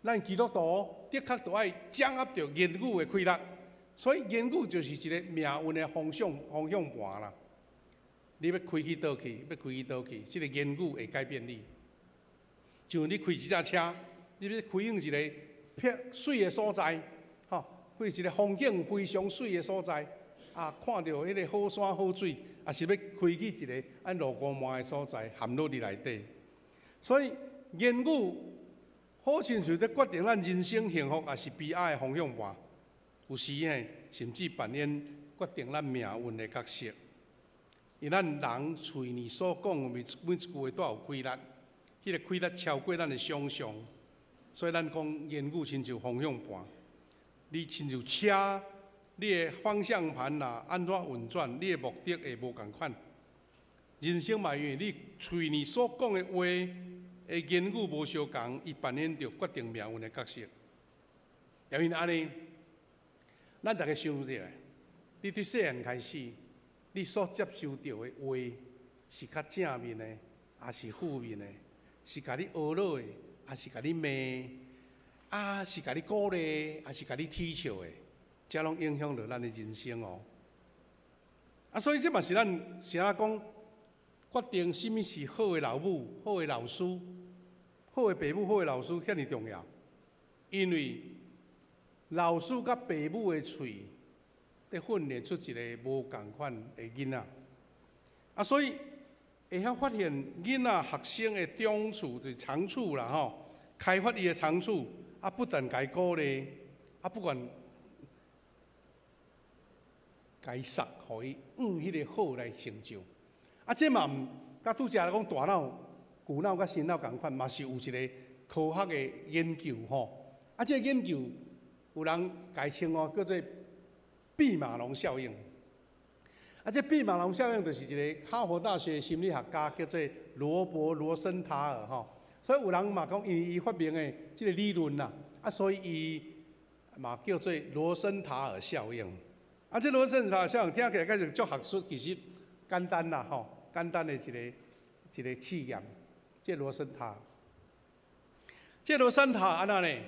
C: 咱基督徒的確著愛掌握著言語的氣力。所以言語就是一个命運的方向盤啦。你欲開去佗去，欲開去佗去，這个言語會改變你。就像你開一隻車，你欲開往一个撇媠的所在，吼，開一个風景非常媠的所在，啊，看著彼个好山好水，抑是欲開去一个按路孤滿的所在，陷落佇內底。所以言語好親像咧決定咱人生幸福抑是悲哀的方向盤，有時呢，甚至扮演決定咱命運的角色。因咱人喙爾所講的每一句話都有氣力，彼个氣力超過咱的想象，所以咱講言語親像方向盤，你親像車，你的方向盤若按怎運轉，你的目的會無仝款。人生嘛，因為你喙爾所講的話，的言語無相仝，伊扮演著決定命運的角色。因為按呢，咱逐家想著，你對細漢開始，你所接受著的話是較正面的，抑是負面的？是共你呵咾的，抑是共你罵？啊，是共你鼓勵，抑是共你恥笑的？這攏影響著咱的人生哦。啊，所以這嘛是咱成日講，決定啥物是好的老母、好的老師、好的爸母、好的老師，遐爾重要。因為老師佮爸母的喙，咧訓練出一个無仝款的囡仔。啊，所以會曉發現囡仔學生的長處，就是長處啦吼，開發伊的長處，啊，不斷共伊鼓勵，啊，不斷共伊捒，予伊往彼个好來成就。啊，這嘛毋，佮拄才來講大腦、舊腦佮新腦仝款，嘛是有一个科學的研究吼。啊，這個研究有人共伊稱呼叫做畢馬龍效應。啊，這畢馬龍效應就是一个哈佛大學心理學家叫做羅伯羅森塔爾吼。所以有人嘛講，因為伊發明的這个理論啦，啊，所以伊嘛叫做羅森塔爾效應。啊，這羅森塔爾效應聽起來敢是足學術，其實簡單啦吼，簡單的一个一个試驗。這羅森塔爾，這羅森塔爾按怎呢？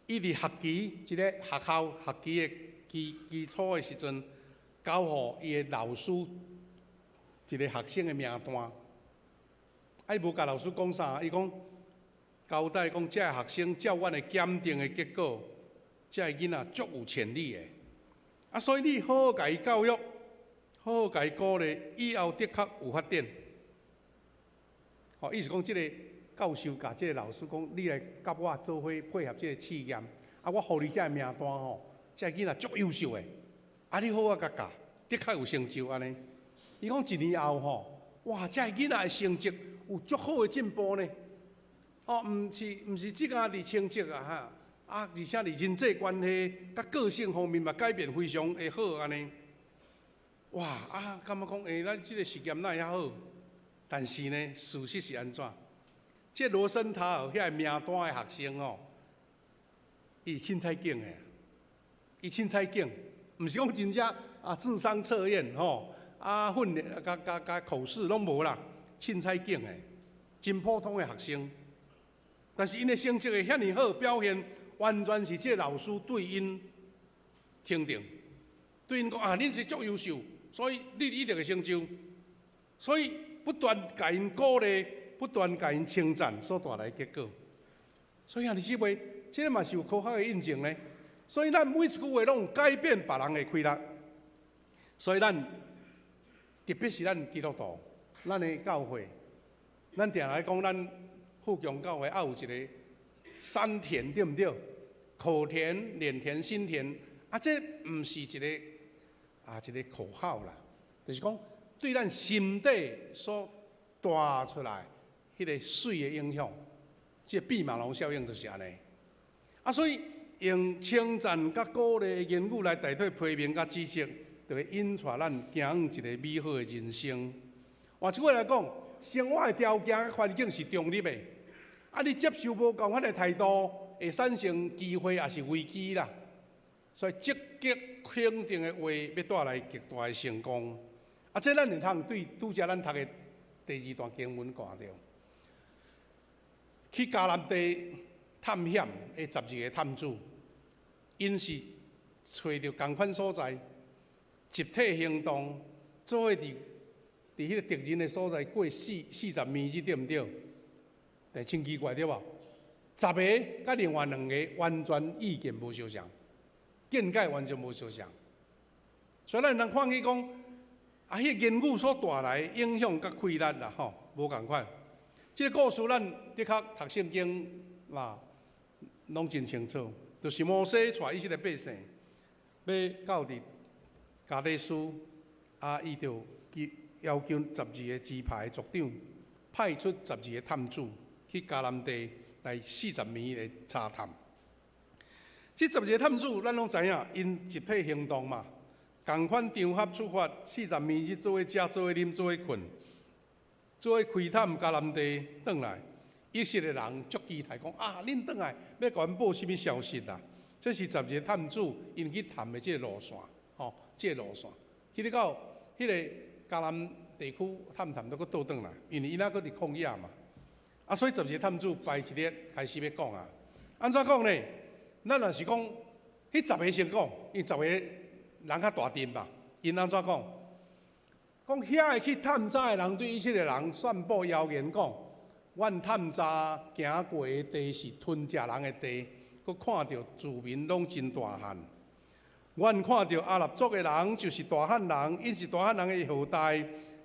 C: 伊佇學期一个學校學期的基基礎的時陣，交予伊的老師一个學生的名單。啊，伊無共老師講啥，伊講交代講，這个學生照阮的檢定的結果，這个囡仔足有潛力的。啊，所以你好好共伊教育，好好共伊鼓勵，以後的確有發展。吼，意思講，這个教授共這个老師講，你來佮我做伙配合這个試驗，啊，我予你這个名單吼，這个囡仔足優秀的，啊，你好好共教，的確有成就按呢。伊講一年後吼，哇，這个囡仔的成績有足好的進步呢。哦，毋是只干佇成績啊哈，啊，而且佇人際關係佮個性方面嘛改變非常的好按呢。哇，啊，感覺講，欸，咱這个實驗哪會遐好？但是呢，事實是按怎？這羅森塔爾遐个名單的學生哦，伊是凊彩揀的，伊凊彩揀，毋是講真正啊智商測驗吼，啊訓練佮佮佮考試攏無啦，凊彩揀的，真普通的學生。但是𪜶的成績會遐爾好，表現完全是這个老師對𪜶肯定，對𪜶講啊，恁是足優秀，所以你一定會成就，所以不斷共𪜶鼓勵，不斷共𪜶稱讚，所帶來的結果。所以兄弟姊妹，這个嘛是有科學的印證呢。所以咱每一句話攏有改變別人的氣力。所以咱特別是咱基督徒，咱的教會，咱定來講，咱富強教會猶有一個三田，對毋對？口甜、臉甜、心甜，啊，這毋是一个啊一个口號啦，就是講對咱心底所帶出來彼个媠的影響，這個畢馬龍效應就是按呢。啊，所以用稱讚佮鼓勵的言語來代替批評佮指責，就會引帶咱走向一个美好的人生。換一句話來講，生活的條件佮環境是中立的，啊，你接受無仝款的態度，會產生機會抑是危機啦。所以積極肯定的話，欲帶來極大的成功。啊，這咱會通對拄才咱讀的第二段經文看著，去迦南地探險的十二个探子，𪜶是揣著仝款所在，集體行動，做伙佇佇彼个敵人的所在過40暝日，對毋對？但真奇怪對無？十个佮另外兩个完全意見無相仝，見解完全無相仝。所以咱通看見講，啊，彼個言語所帶來的影響佮氣力啦，吼，無仝款。這个故事咱的確讀聖經嘛，攏真清楚，就是摩西帶以色列百姓，欲到佇迦得斯，啊，伊就要求十二个支派的族長派出十二个探子去迦南地來40暝來查探。這十二个探子，咱攏知影，𪜶集體行動嘛，仝款場合出發，40暝日做伙食，做伙啉，做伙睏，做伙窺探迦南地，轉來。以色列人足期待講啊，恁轉來欲共阮報啥物消息啊？這是十二个探子𪜶去探的這个路線，吼，這個路線去得到彼個迦南地區探探都閣倒轉來，因為𪜶猶閣佇曠野嘛。啊，所以十二个探子排一列開始欲講啊。按怎講呢？咱若是講，彼十个先講，因為十個人較大陣嘛。𪜶按怎講？講遐个去探查的人對以色列人散布謠言講，阮探查行過的地是吞食人的地，閣看著住民攏真大漢。阮看著亞納族的人就是大漢人，𪜶是大漢人的後代，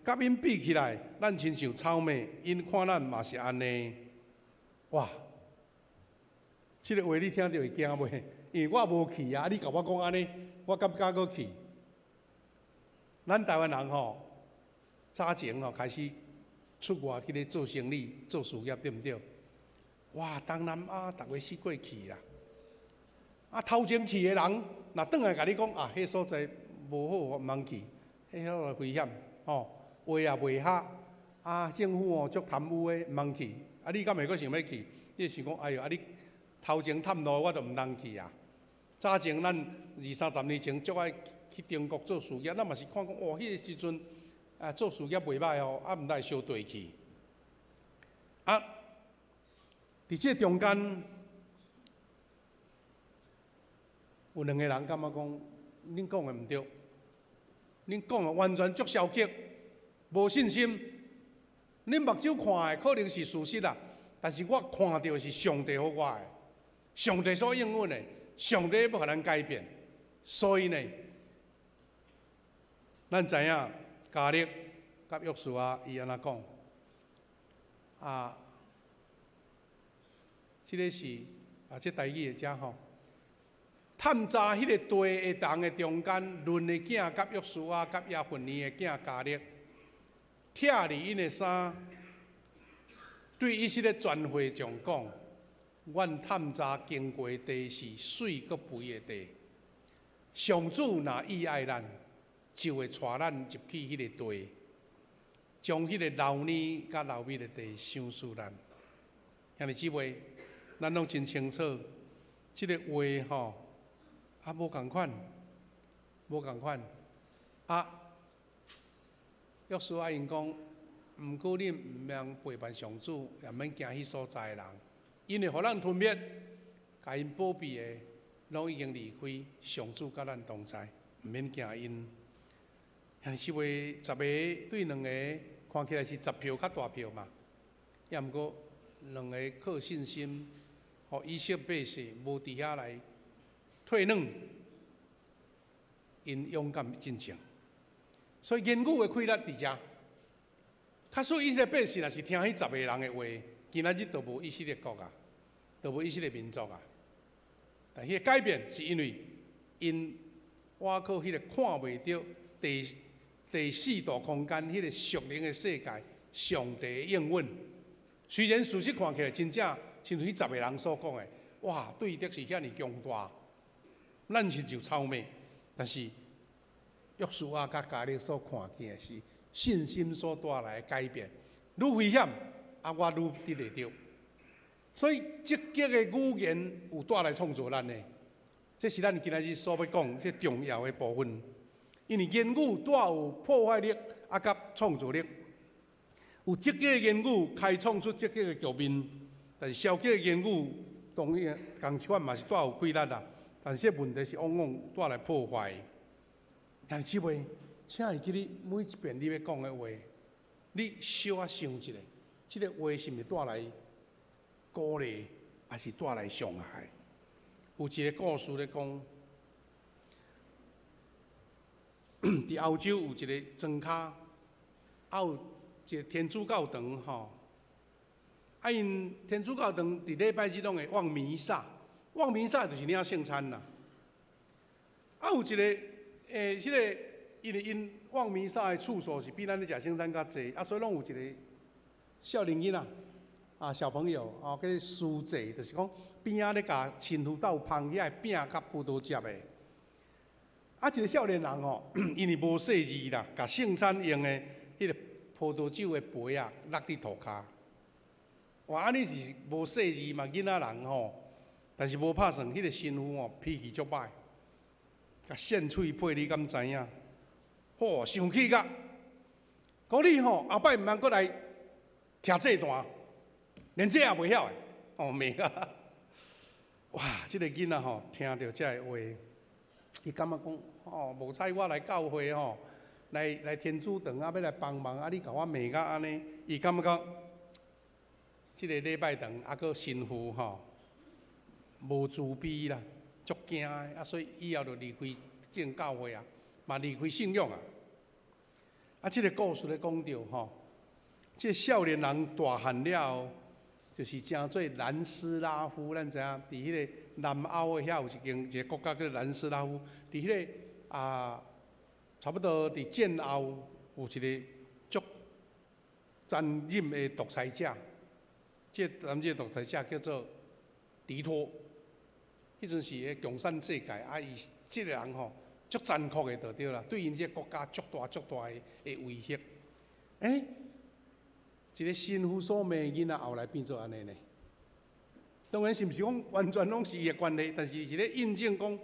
C: 佮𪜶比起來，咱親像草麥，𪜶看咱嘛是按呢。哇！這个話你聽著會驚袂？因為我無去啊，你共我講按呢，我敢敢閣去？咱台灣人吼，早前吼開始出外去咧做生意、做事業，對毋對？哇，東南亞逐个四界去啦。啊，頭前去的人，若轉來共你講啊，彼所在無好，毋通去，彼所在危險，吼，話也袂合，啊，政府哦足貪污的，毋通去。啊，你敢會閣想欲去？你會想講，哎喲，啊你頭前探路我就毋通去啊。早前咱二三十年前足愛去中國做事業，咱嘛是看講，哦，彼个時陣啊做事業袂䆀哦，啊毋知會相對去。啊，佇這中間有兩個人感覺講，恁講的毋對，恁講的完全足消極，無信心。恁目睭看的可能是事實啦，但是我看著是上帝予我的，上帝所應允的，上帝欲予咱改變。所以呢，咱知影迦勒佮約書亞伊按怎講啊？這个是啊，這台語的遮吼。探查彼个地的人的中間，嫩的囝佮約書亞佮耶孚尼的囝迦勒，拆離𪜶的衫，對以色列全會眾講：阮探查經過的地是媠閣肥的地。上主若意愛咱，就會帶咱入去彼个地，將彼個流奶佮流蜜的地賞賜咱。兄弟姊妹，咱攏真清楚，這个話吼啊無仝款，無仝款。啊，約書亞𪜶講，毋過恁毋通背叛上主，也免驚彼所在的人，𪜶會予咱吞滅，共𪜶保庇的，攏已經離開，上主佮咱同在，毋免驚𪜶。兄弟姊妹，十個對兩個，看起來是十票較大票嘛，抑毋過兩個靠信心，予以色列百姓無佇遐來退讓，𪜶勇敢進前。所以言語的氣力佇遮。假使以色列百姓若是聽彼十個人的話，今仔日就無以色列國啊，就無以色列民族啊。但彼個改變是因為𪜶倚靠彼個看袂著第四度空間彼個屬靈的世界，上帝的應允。雖然事實看起來真正親像彼十個人所講的，哇，對敵是遐爾強大，咱親像草麥，但是約書亞佮迦勒所看見的是信心所帶來的改變。愈危險，啊，我愈得會著。所以積極的語言有帶來創造咱的，這是咱今仔日所欲講這重要的部分。因為言語帶有破壞力，啊，佮創造力。有積極的言語開創出積極的局面，但是消極的言語當然仝款嘛是帶有氣力啦。但是這問題是往往帶來破壞。兄弟姊妹，請會記你每一遍你欲講的話，你小可想一下，這个話是毋是帶來鼓勵，還是帶來傷害？有一個故事咧講，佇歐洲有一个莊跤，啊有一个天主教堂吼，啊𪜶天主教堂佇禮拜日攏會望彌撒，望彌撒就是領聖餐啦。啊有一个彼个因為𪜶望彌撒的次數是比咱咧食聖餐較濟，啊所以攏有一个少年囡仔，啊小朋友哦，叫做司祭，就是講邊仔咧共神父鬥捧遐个餅佮葡萄汁的。啊，一个少年人吼，因為無細膩啦，共聖餐用的彼个葡萄酒的杯仔落佇塗跤。哇！按呢是無細膩嘛，囡仔人吼，但是無拍算，彼個神父吼脾氣足歹，共扇喙皮，你敢知影？吼，生氣甲，講你吼後擺毋通閣來徛祭壇，連這也袂曉的，哦罵啊！哇！這個囡仔吼聽著這个話，伊感覺講哦，無彩我來教會吼，來天主堂啊，欲來幫忙啊，你共我罵甲按呢，伊感覺講，這个禮拜堂啊，閣神父吼無慈悲啦，足驚的啊，所以以後就離開這教會啊，嘛離開信仰啊。啊，這个故事咧講著吼，這个少年人大漢了後，就是成做南斯拉夫，咱知影佇彼个南歐的遐有一間一个國家叫南斯拉夫，佇彼个啊，差不多佇戰後有一个足殘忍的獨裁者，這個殘忍的獨裁者叫做迪托，彼陣時的共產世界啊，伊這个人吼足殘酷的就對啦，對𪜶這个國家足大足大的威脅。欸，一个神父所罵囡仔，後來變做按呢呢？當然是毋是講完全攏是伊的關係，但是是咧印證講，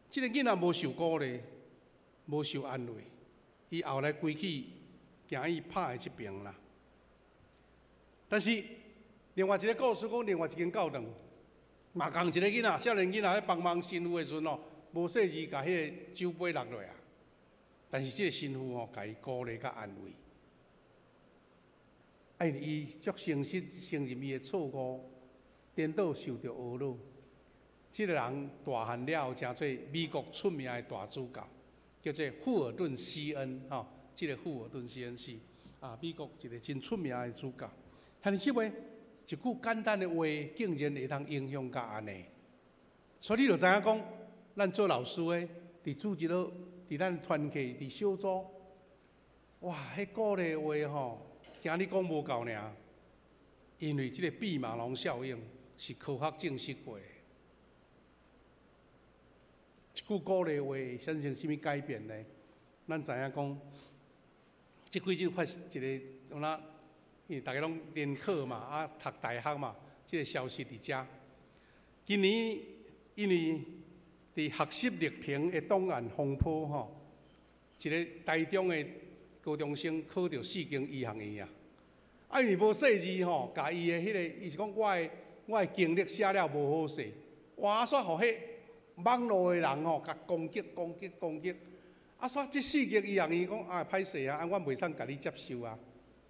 C: 這个囡仔無受鼓勵，無受安慰，伊後來歸去行伊拍的這爿啦。但是另外一个故事講，另外一間教堂，嘛仝一个囡仔，少年囡仔咧幫忙神父的時陣哦，無細膩共彼个酒杯落落啊。但是這个神父吼，共伊鼓勵佮安慰。啊，因為伊足誠實承認伊的錯誤，顛倒受著呵咾。這个人大漢了後，成做美國出名的大主教，叫做富爾頓·西恩吼。這个富爾頓·西恩是啊，美國一个真出名的主教。但是這位一句簡單的話，竟然會當影響甲按呢。所以你就知影講，咱做老師的，佇主日學，佇咱團契，佇小組，哇，彼鼓勵話吼，驚你講無夠爾，因為這个畢馬龍效應是科學證實過的。一句鼓勵話會產生啥物改變呢？咱知影講，這幾日發生一个，有哪？因為逐家攏聯考嘛，啊，讀大學嘛，這个消息佇遮。今年因為佇學習歷程的檔案風波吼，一个台中的高中生考著四間醫學院啊，啊，因為無細膩吼，共伊的彼个，伊是講我的經歷寫了無好勢，哇，煞予彼網路的人吼，共攻擊、攻擊、攻擊，啊，煞這四間醫學院講啊，歹勢啊，啊，阮袂當共你接受啊，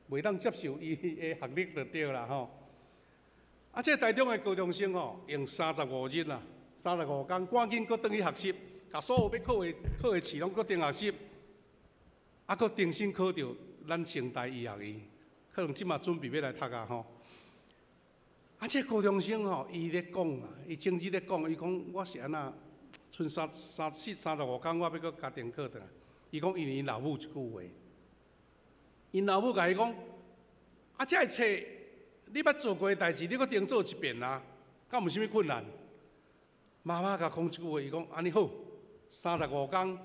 C: 袂當接受伊的學歷就對啦吼。啊，這個台中的高中生吼，用35日啊，35工，趕緊閣轉去學習，共所有欲考的試攏閣轉學習，啊，閣重新考著咱成大醫學院，可能這馬準備欲來讀啊吼。啊，這個高中生吼，伊咧講啊，伊前日咧講，伊講我是按怎，賰三三四35工，我欲閣家庭課轉來。伊講因為𪜶老母一句話，𪜶老母共伊講，啊，這个冊你捌做過的代誌，你閣重做一遍啊，敢有啥物困難？媽媽共講這句話，伊講按呢好，35工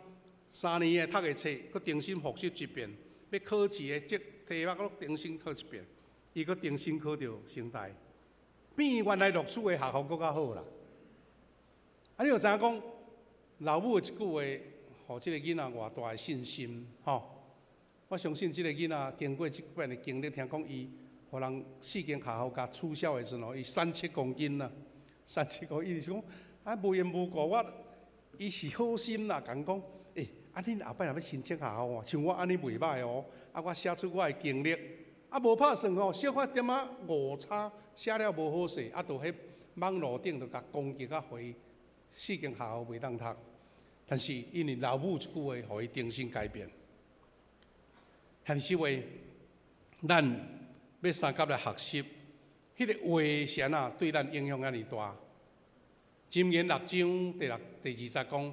C: ，3年的讀的冊，閣重新複習一遍，欲考試的這題目閣重新考一遍，伊閣重新考著成大，比伊原來錄取的學校閣較好啦。啊，你就知影講，老母的一句話，予這个囡仔偌大的信心，吼！我相信這个囡仔經過這擺的經歷，聽講伊予人四間學校共取消的時陣，伊瘦7公斤啦，瘦七公斤，伊是講啊無緣無故我，伊是好心啦，共講，欸，啊恁後擺若欲申請學校哦，像我按呢袂䆀哦，啊我寫出我的經歷，啊無拍算吼，小可點仔誤差，寫了無好勢，啊就彼網路頂就共攻擊啊，予伊四間學校袂當讀。但是因為老母一句話，予伊重新改變。現實話，咱欲相佮來學習，彼个話是按怎對咱影響遮爾大？箴言六章第六第二節講，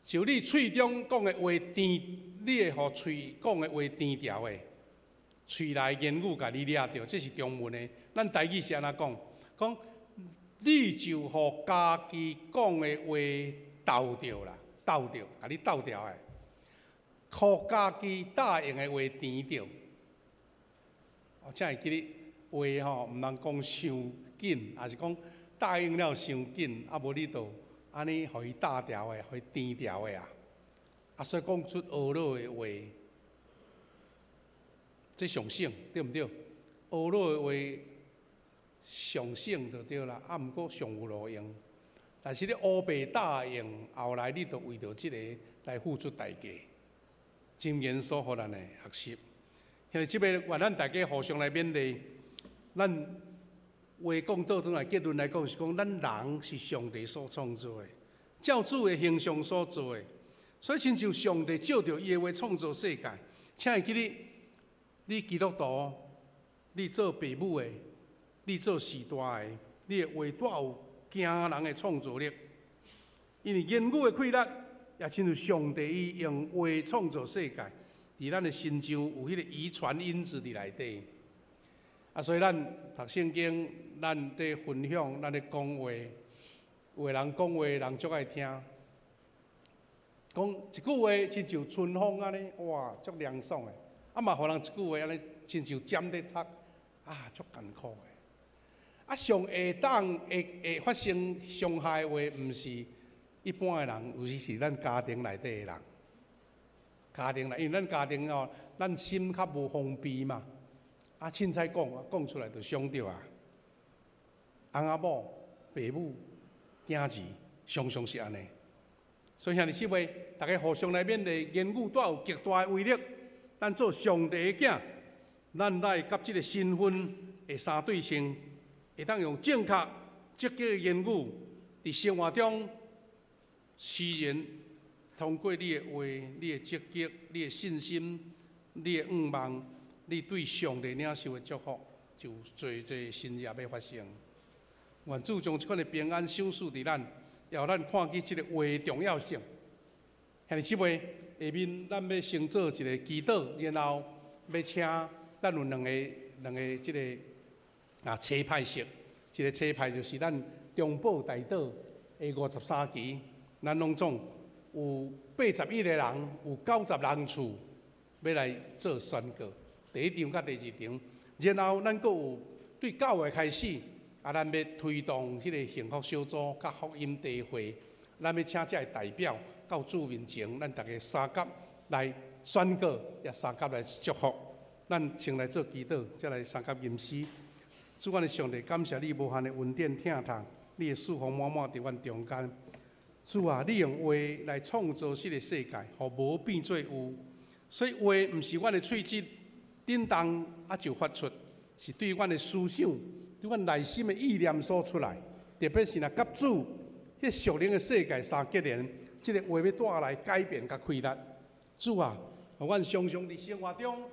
C: 就你喙中講的話甜，你會予喙講的話甜調的，喙內言語共你掠著，這是中文的。咱台語是按怎講？講你就予家己講的話鬥著啦，鬥著，共你鬥調的，予家己答應的話甜著。我才會記得話话吼，毋通讲傷緊，抑是講答應了傷緊，啊無你就按呢予伊打掉的，予伊甜掉的啊。啊，所以講出呵咾的話，這上省對毋對？呵咾的話上省就對啦，啊，毋過上有路用。但是你烏白答應，後來你就為著這个來付出代價。真嚴肅，予咱的學習。兄弟姊妹，願咱大家互相來勉勵。咱話講倒轉來結論來講，是講咱人是上帝所創造的，照主的形象所做的。所以，親像上帝照著伊的話創造世界，請會記得，你基督徒，你做爸母的，你做序大的，你的話帶有驚人的創造力。因為言語的氣力，也親像上帝伊用話創造世界，佇咱的身上有彼個遺傳因子佇內底。啊，所以咱讀聖經，咱佇分享，咱咧講話，有的人講話，人足愛聽。講一句話，親像春風按呢，哇，足涼爽的。啊嘛，予人一句話按呢，親像針咧插，啊，足艱苦的。啊，上會當會會發生傷害的話，毋是一般的人，有時是咱家庭內底的人。家庭內，因為咱家庭哦，咱心較無防備嘛。啊，凊彩講，講出來就傷著啊。翁仔某、爸母、囝兒，常常是按呢。所以兄弟姊妹，大家互相來勉勵，言語帶有極大的威力。咱做上帝的囝，咱來佮這个身份會相對稱，會當用正確、積極的言語，佇生活中，雖然通過你的話、你的積極、你的信心、你的願望，你對上帝領受的祝福，就有濟濟神蹟欲發生。願主將這款的平安賞賜佇咱，也予咱看見這个話的重要性。兄弟姊妹，下面咱欲先做一个祈禱，然後欲請咱有兩个這个車牌式，一个車牌就是咱中寶大道的53期，咱攏總有81个人，有90人次欲來做宣告。第一場佮第二場，然後咱閣有對9月開始，啊，咱欲推動彼个幸福小組佮福音茶會，咱欲請遮个代表到主面前，咱逐家相佮來宣告，也相佮來祝福。咱先來做祈禱，再來相佮吟詩。主，阮的上帝，感謝你無限的恩典疼痛，你的賜福滿滿佇阮中間。主啊，你用話來創造這个世界，予無變做有。所以話毋是阮的喙舌振動啊就發出，是對阮的思想、對阮內心的意念所出來。特別是若佮主彼屬靈的世界相結連，這个話欲帶來改變佮開力。主啊，予阮常常佇生活中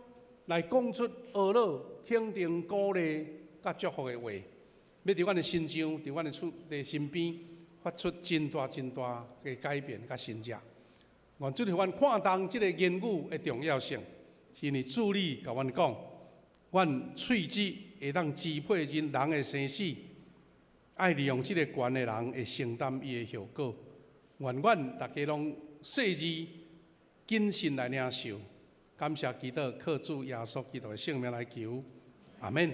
C: 來講出呵咾、肯定、鼓勵、佮祝福的話，欲佇阮的身上、佇阮的厝、佇身邊發出真大真大的改變佮神蹟。願主予阮看重這个言語的重要性，是因為主你共阮講，阮喙舌會當支配人人的生死，愛利用這个權的人會承擔伊的後果。願阮逐家攏細緻謹慎來領受。感謝基督，靠主耶穌基督的聖名來求，阿們。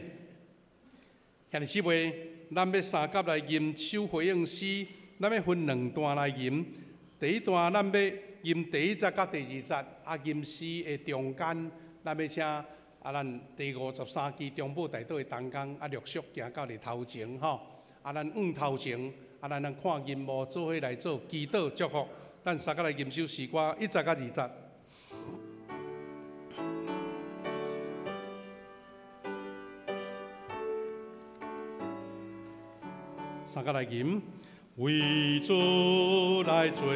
C: 兄弟姊妹，咱欲相佮來吟首回應詩，咱欲分兩段來吟。第一段咱欲吟第一節佮第二節，啊，吟詩的中間，咱欲請啊，咱第53期中寶大道的同工啊，陸續行到佇頭前吼，啊，咱往頭前，啊，咱看銀幕做伙來做祈禱祝福，咱相佮來吟首詩歌一節佮二節。相佮來吟，為主來做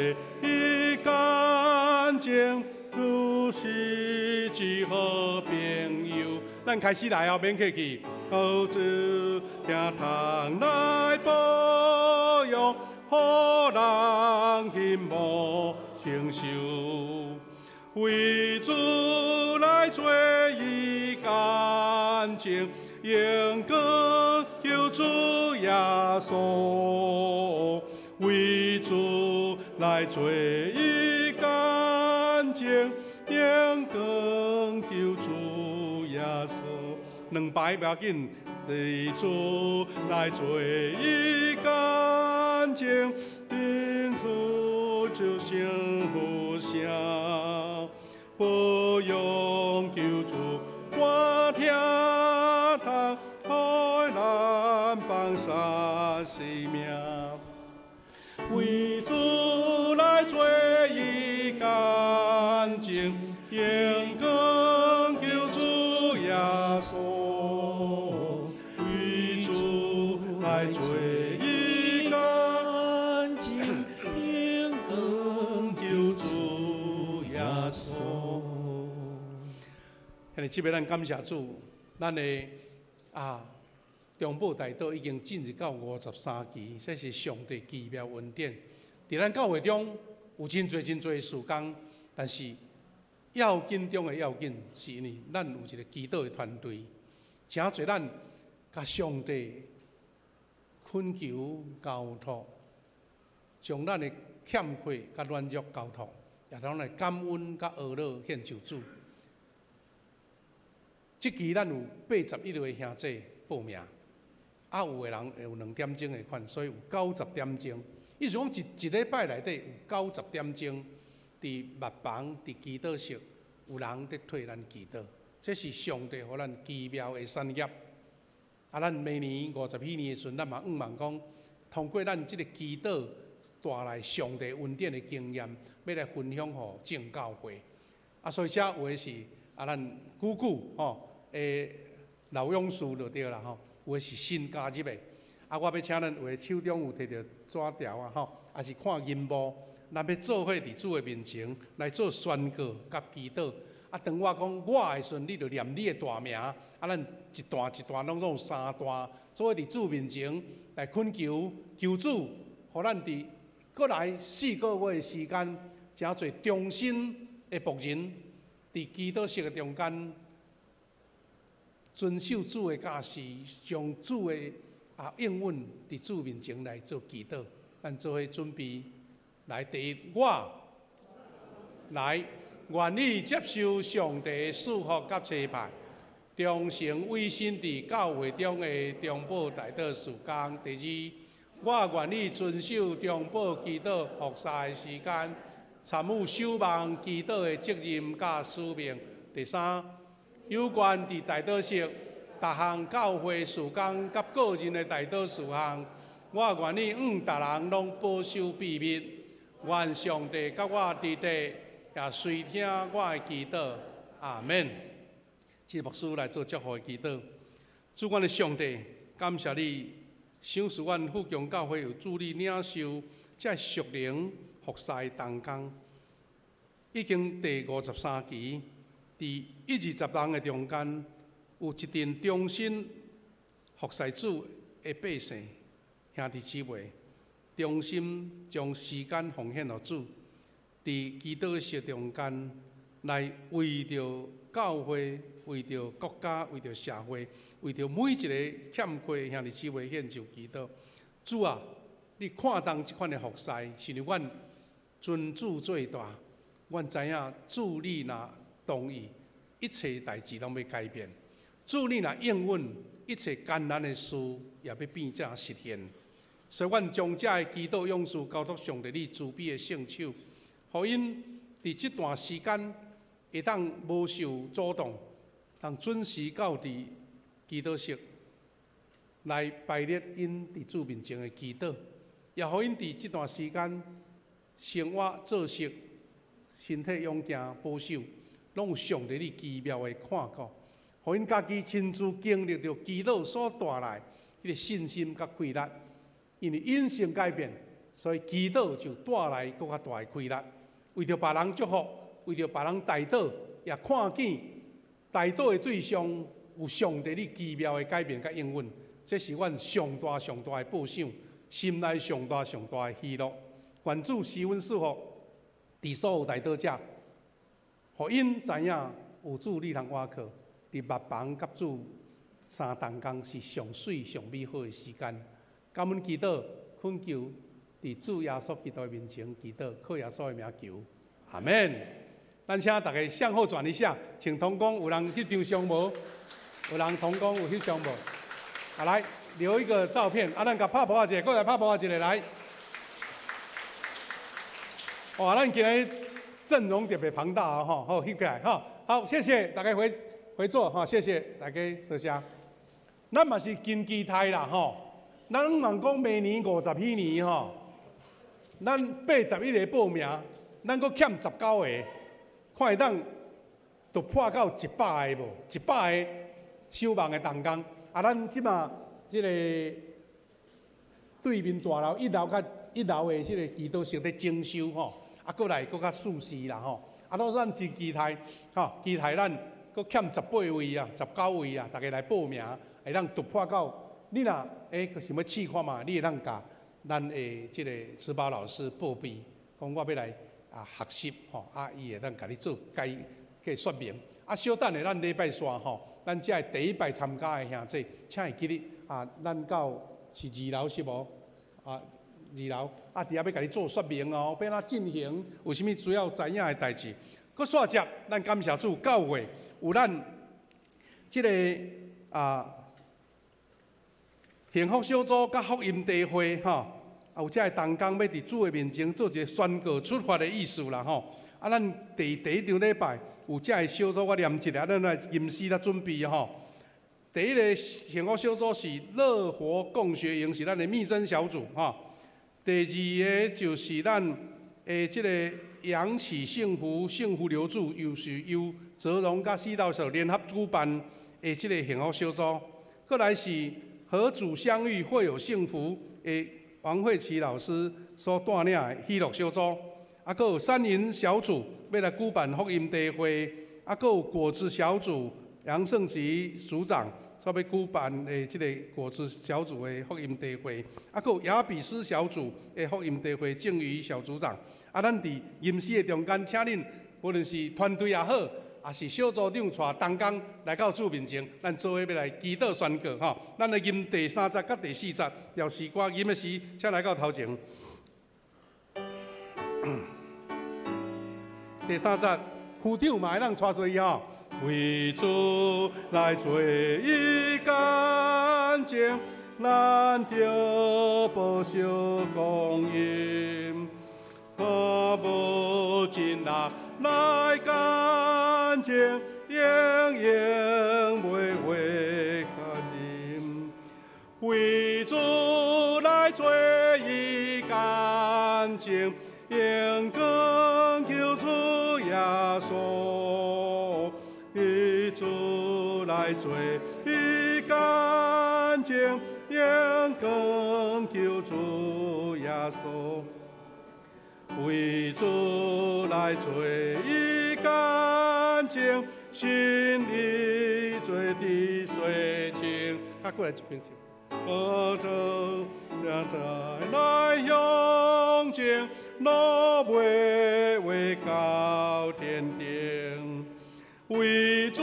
C: 伊乾淨，主是至好朋友。咱開始來哦，免客氣。好主聽堂來保養，予人心無承受。為主來做伊乾淨，榮光求主耶穌。為主來做伊乾淨，榮光求主耶穌。兩排不要緊，為主來做伊乾淨，並付出聖父聲，保養救主我聽通，開咱放殺生命，為主來做伊乾淨，榮光救主耶穌，為主來做伊乾淨，榮光救主耶穌。兄弟姊妹，咱感謝主，咱的中保代禱已經進入到53期，這是上帝奇妙恩典。佇咱教會中有真濟真濟事工，但是要緊中的要緊，是因為咱有一個祈禱的團隊，誠濟咱共上帝懇求交託，將咱的欠缺佮軟弱交託，也通來感恩佮呵咾獻上主。這期咱有81位兄弟報名，有的人有2點鐘的款，所以有90點鐘。意思講一一禮拜內底有90點鐘，佇默房、佇祈禱室，有人佇替咱祈禱。這是上帝予咱奇妙的產業。咱明年50禧年的時陣，咱嘛向望講，通過咱這个祈禱帶來上帝恩典的經驗，欲來分享予眾教會。所以遮有的是咱姑姑吼，老勇士就對啦吼，有的是新加入的。我欲請咱有的手中有提著紙條啊吼，抑是看銀幕，咱欲做伙佇主的面前來做宣告佮祈禱。當我講我的時陣，你就念你的大名。咱一段一段攏總有三段，做伙佇主面前來懇求，求主，予咱佇閣來4個月的時間，誠濟忠心的僕人，佇祈禱室的中間，遵守主的教示，將主的應允佇主面前來做祈禱。咱做伙準備來，第一，我來願意接受上帝的賜福佮差派，忠誠委身佇教會中的中保代禱事工。第二，我願意遵守中保祈禱服侍的時間，參與守望祈禱的責任佮使命。第三，有關佇代禱室逐項教會事工佮個人的代禱事項，我願意向逐人攏保守秘密。願上帝佮我佇地，也垂聽我的祈禱。阿門。這牧師來做祝福的祈禱。主，阮的上帝，感謝你賞賜阮富強教會有主你領受這屬靈服侍同工，已經第53期，佇一二十人的中間，有一陣忠心服侍主的百姓兄弟姊妹，忠心將時間奉獻予主，佇祈禱室中間來為著教會、為著國家、為著社會、為著每一個欠缺兄弟姊妹獻上祈禱。主啊，你看重這款的服侍，是因為阮尊主最大。阮知影主你若同意，一切代誌攏欲改變。主你若應允，一切艱難的事也欲變成實現。所以，阮將這个祈禱勇士交託上帝你慈悲的聖手，予𪜶佇這段時間會當無受阻擋，通準時到佇祈禱室來排列𪜶佇主面前的祈禱，也予𪜶佇這段時間生活作息、身體養健保守，攏有上帝你奇妙的看顧，予𪜶家己親自經歷著祈禱所帶來彼个信心佮氣力。因為𪜶先改變，所以祈禱就帶來閣較大的氣力。為著別人祝福，為著別人代禱，也看見代禱的對象有上帝你奇妙的改變佮應允，這是阮上大上大的報賞，心內上大上大的喜樂。願主施恩賜福，佇所有代禱者，予𪜶知影有主你通倚靠，佇默房佮主相同工是上媠上美好的時間。感恩祈禱，懇求佇主耶穌基督的面前祈禱，靠耶穌的名求，阿門。咱請大家向後轉一下，請同工有人翕張相無？有人同工有翕相無？啊，來留一個照片，啊，咱共拍噗仔一下，閣來拍噗仔一下來。哇，咱今日陣容特別龐大啊，吼，好，翕起來，吼，好，謝謝大家回回座，哈，謝謝大家，多謝。咱嘛是真期待啦，吼，咱若講明年50禧年，吼，咱81個報名，咱閣欠19個，看會當突破到100個無？100個守望的同工，啊，咱這馬這個對面大樓一樓佮一樓的這個祈禱室咧整修吼，啊，閣來閣較舒適啦吼，啊，都咱真期待，吼，期待咱閣欠18位啊，19位啊，大家來報名，會當突破到你若想欲試看覓，你會當共咱的這個慈寶老師報備，講我欲來啊學習吼，啊，伊會當共你做解解說明。啊，小等下咱禮拜三吼，咱這個第一擺參加的兄弟，請會記得啊，咱到是二樓是無？啊，二樓啊，佇遐欲共你做說明哦，欲按怎進行，有啥物需要知影的代誌。閣煞接，咱感謝主，9月有咱這個啊幸福小組佮福音茶會吼，啊有這个同工欲佇主的面前做一個宣告出發的意思啦吼。啊，咱第第一場禮拜有這个小組，我念一下，咱來吟詩來準備吼。第一個幸福小組是樂活共學營，是咱的密偵小組吼。第二個就是咱的這個揚起幸福，幸福留住，又是由澤榮佮四道所聯合主辦的這個幸福小組。閣來是和主相遇會有幸福的王慧琪老師所帶領的喜樂小組。啊，閣有三營小組欲來舉辦福音茶會，啊，閣有果子小組楊勝吉組長所欲舉辦的這個果子小組的福音茶會，啊，閣有雅比斯小組的福音茶會鄭宇小組長。啊，咱佇吟詩的中間，請恁無論是團隊也好，抑是小組長帶同工來到主面前，咱做伙欲來祈禱宣告吼。咱來吟第三節佮第四節，調詩歌吟的時，請來到頭前。第三節，副長嘛會當帶做伊吼。為主來做伊乾淨，咱著保守光陰，看無盡力來乾淨，永遠袂為客人。為主來做伊乾淨，榮光求主耶穌，為主來做伊乾淨，榮光求主耶穌，為主來做伊乾淨，心意做的水清。較過來這邊是。我做來向前，路袂為到天頂，為主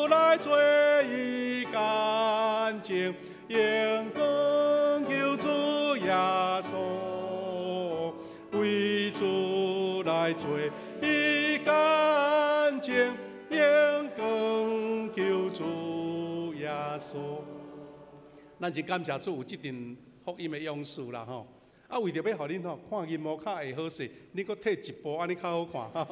C: 來做伊乾淨，榮光求主耶穌，為主來做伊乾淨，榮光求主耶穌。咱真感謝主有這陣福音的勇士啦吼！啊，為著欲予恁吼看螢幕較會好勢，恁閣退一步按呢較好看。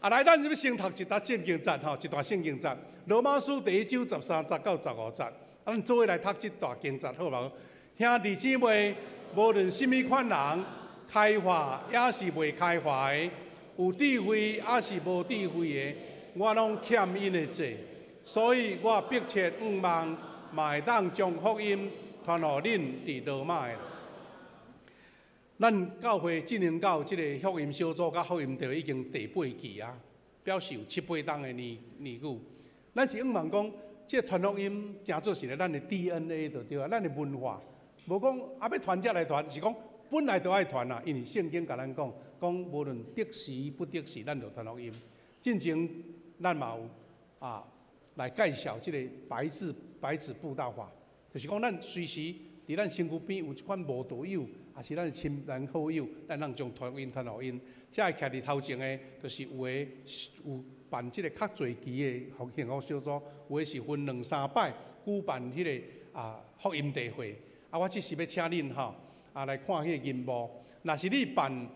C: 啊，來，咱這欲先讀一段聖經節吼，一段聖經節，羅馬書第一章13節到15節，啊，咱做伙來讀這段經節好無？兄弟姊妹，無論啥物款人，開化抑是未開化的，有智慧抑是無智慧的，我攏欠𪜶的債，所以我迫切向望，嘛會當將福音傳予恁佇羅馬的。咱教會進行到這個福音小組佮福音茶會已經第八期啊，表示有七八冬的年年久。咱是向望講，這個傳福音誠做是咱的 DNA 就對啊，咱的文化。無講啊欲傳才來傳，是講本來就愛傳啊，因為聖經共咱講，講無論得時不得時，咱就傳福音。進前咱嘛有啊來介紹這個白紙布道法，就是講咱隨時佇咱身軀邊有一款無道友，抑是咱的親朋好友，咱通將傳福音傳予𪜶。這个徛佇頭前的，就是有的有辦這个較濟期的福幸福小組，有的是分兩三擺舉辦彼個福音聚會。我只是欲請恁吼來看彼个銀幕。若是你辦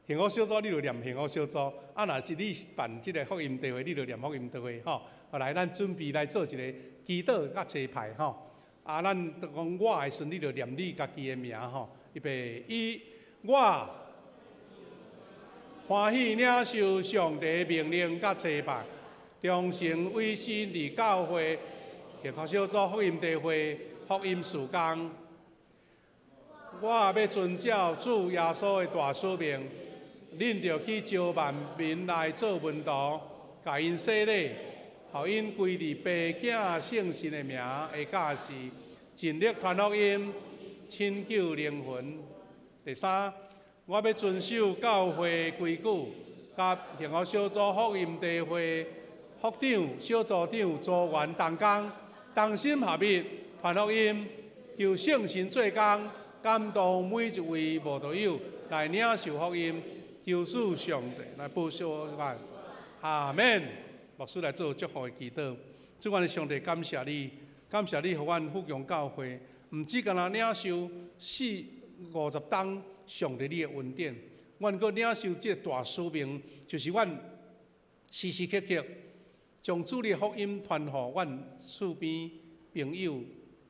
C: 幸福小組，你就念幸福小組；若是你辦這个福音聚會，你就念福音聚會吼。來，咱準備來做一个祈禱佮齊排吼。咱就講我的時陣，你就念你家己的名吼。預備，一，我歡喜領受上帝命令佮差派，忠誠委身佇教會幸福小組福音聚會福音事工。我欲遵照主耶穌的大使命，恁著去招萬民來做門徒，共𪜶洗禮，予𪜶歸佇父囝聖神的名的教示，盡力傳福音，拯救靈魂。第三，我欲遵守教會規矩，佮幸福小組福音聚會副長、小組長、組員同工，同心合意傳福音，求聖神做工，感動每一位慕道友來領受福音，求主上帝來保守我。阿們。牧師來做祝福的祈禱。主，阮的上帝，感謝你，感謝你，予阮富強教會，毋只干焦領受四五十冬上帝你的恩典，阮閣領受這个大使命，就是阮時時刻刻將主你的福音傳予阮厝邊朋友、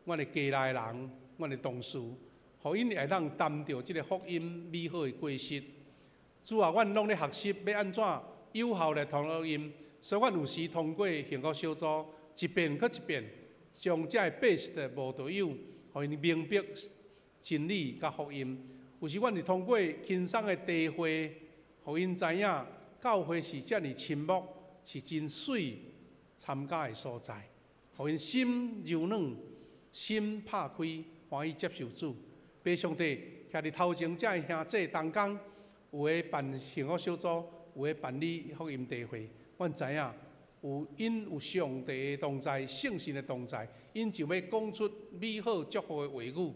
C: 阮的家內人、阮的同事，予𪜶會當擔著這个福音美好的果實。主啊，阮攏咧學習欲按怎有效來傳福音，所以阮有時通過幸福小組一遍閣一遍，將這个八十的慕道友，予𪜶明白真理佮福音。有時阮是通過輕鬆的聚會，予𪜶知影教會是遮爾親睦，是真媠參加的所在，予𪜶心柔軟，心拍開，歡喜接受主。父上帝徛佇頭前，這个兄弟同工，有的辦幸福小組，有的辦理福音聚會。阮知影有𪜶有上帝的同在，聖神的同在，𪜶就欲講出美好祝福的話語，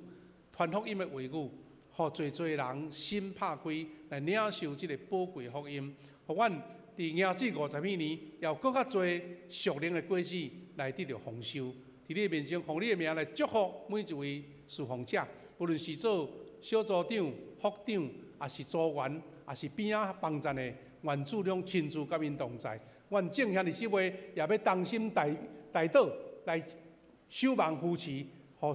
C: 傳福音的話語，予濟濟人心拍開來領受這个寶貴福音。予阮佇迎這五十幾年，有閣較濟屬靈的果子來得著豐收。佇你面前，奉你的名來祝福每一位侍奉者，無論是做小組長、副長，抑是組員，抑是邊仔幫贊的，願主攏親自佮𪜶同在。阮眾兄弟姊妹也欲同心代代禱來守望扶持，予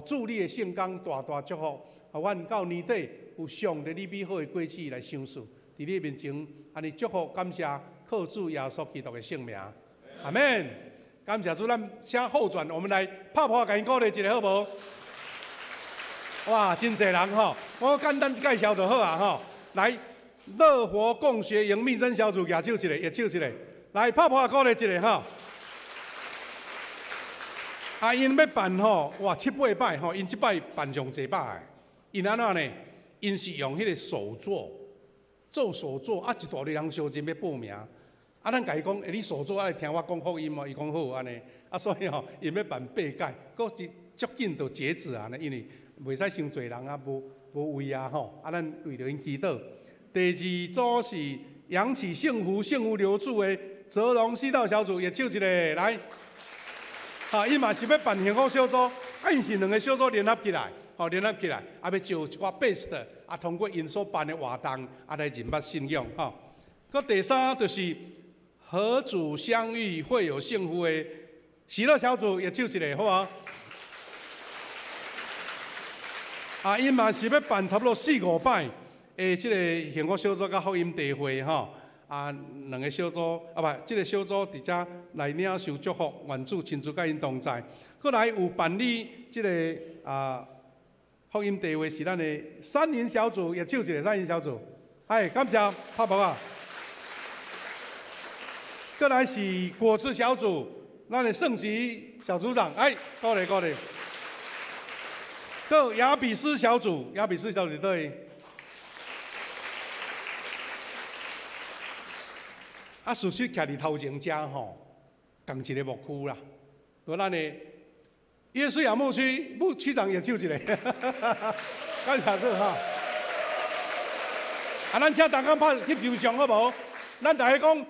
C: 主你的聖工大大祝福。予阮到年底有上帝你美好的果子來賞賜。佇你面前，按呢祝福感謝，靠主耶穌基督的聖名，阿們。感謝主，咱請後轉，我們來拍破共𪜶鼓勵一下好無？哇，真濟人吼！我簡單介紹就好啊吼。來，樂活共學營密真小組舉手一下，舉手一下。來，拍破鼓勵一下吼。𪜶欲辦吼，哇，七八擺吼，𪜶這擺辦上濟擺。𪜶按怎呢？𪜶是用彼个手作做手作，一大堆人相爭欲報名。咱共伊講，你手作愛聽我講福音無？伊講好按呢。所以吼，𪜶欲辦八屆，閣一足緊就截止啊！因為袂使傷濟人啊，無無位啊吼。咱為著𪜶祈禱。第二組是揚起幸福、幸福留住的澤榮西道小組，也手一个來。哈，伊嘛是欲辦幸福小組，𪜶是兩个小組聯合起來，吼，聯合起來，欲招一寡 best，通過𪜶所辦的活動，來認捌信仰，吼。閣第三就是和主相遇會有幸福的喜樂小組，也手一个，好無？𪜶嘛是欲辦差不多四五擺的這个幸福小組佮福音聚會，吼。兩个小組，不，這个小組佇遮來領受祝福，願主親自佮𪜶同在。閣來有辦理這个福音聚會是咱的三營小組，也手一个三營小組。哎，感謝拍噗仔。閣來是果子小組，咱的聖吉小組長，哎，鼓勵鼓勵。閣雅比斯小組，雅比斯小組佗位。事實徛佇頭前遮吼，仝一个牧區啦。佇咱的約書亞牧區，牧區長也手一个，感謝主哈。咱請大家拍翕張相好無？咱逐家講，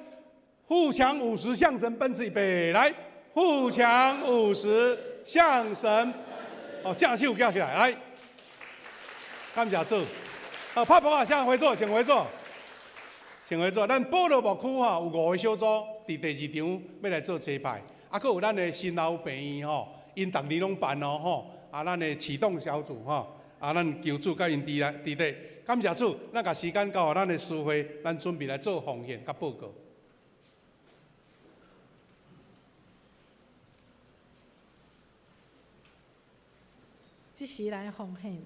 C: 富強50向神奔馳，預備來，富強50向神。哦，正手舉起來，來，感謝主。啊，拍噗仔聲回座，請回座，請回座。咱保羅牧區吼有五個小組，佇第二場欲來做祭拜，啊，閣有咱的新老病院吼，𪜶逐年攏辦哦吼，啊，咱的啟動小組吼，啊，咱求主佮𪜶佇來佇咧，感謝主，咱共時間交予咱的司會，咱準備來做奉獻佮報告。
D: 這時來奉獻。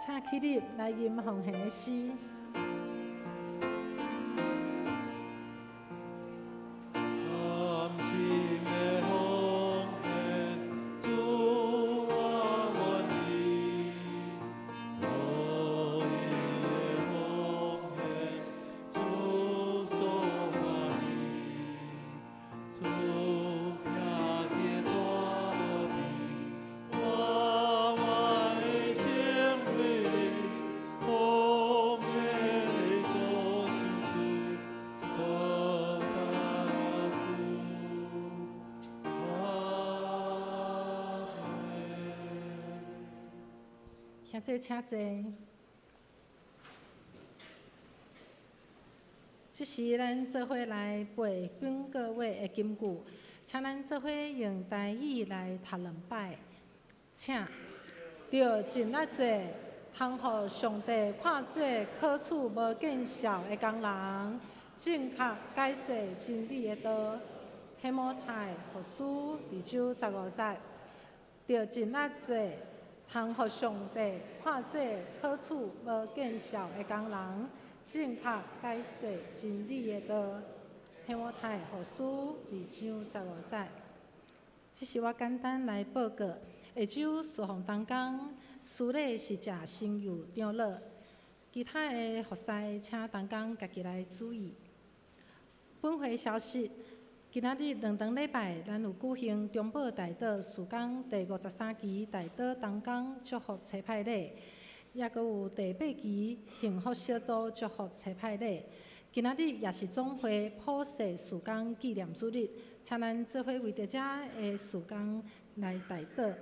D: 請起立來吟奉獻的詩。兄弟，請坐。這時，咱做伙來背本個月的金句，請咱做伙用台語來讀兩擺。請，著盡力做，通予上帝看做可取無見效的工人，正確解釋真理的道。提摩太後書二章十五節，著盡力做。通予上帝看做可取無見效的工人，正確解釋真理的道。提摩太後書二章十五節。這是我簡單來報告。下晝事奉同工，司禮是食生油長老，其他的服侍請同工家己來注意。本會消息。今仔日兩頓禮拜，咱有舉行中寶大道事工第53期大道同工祝福差派禮，抑閣有第8期幸福小組祝福差派禮。今仔日也是總會普世事工紀念主日，請咱做伙為著遮的事工來代禱。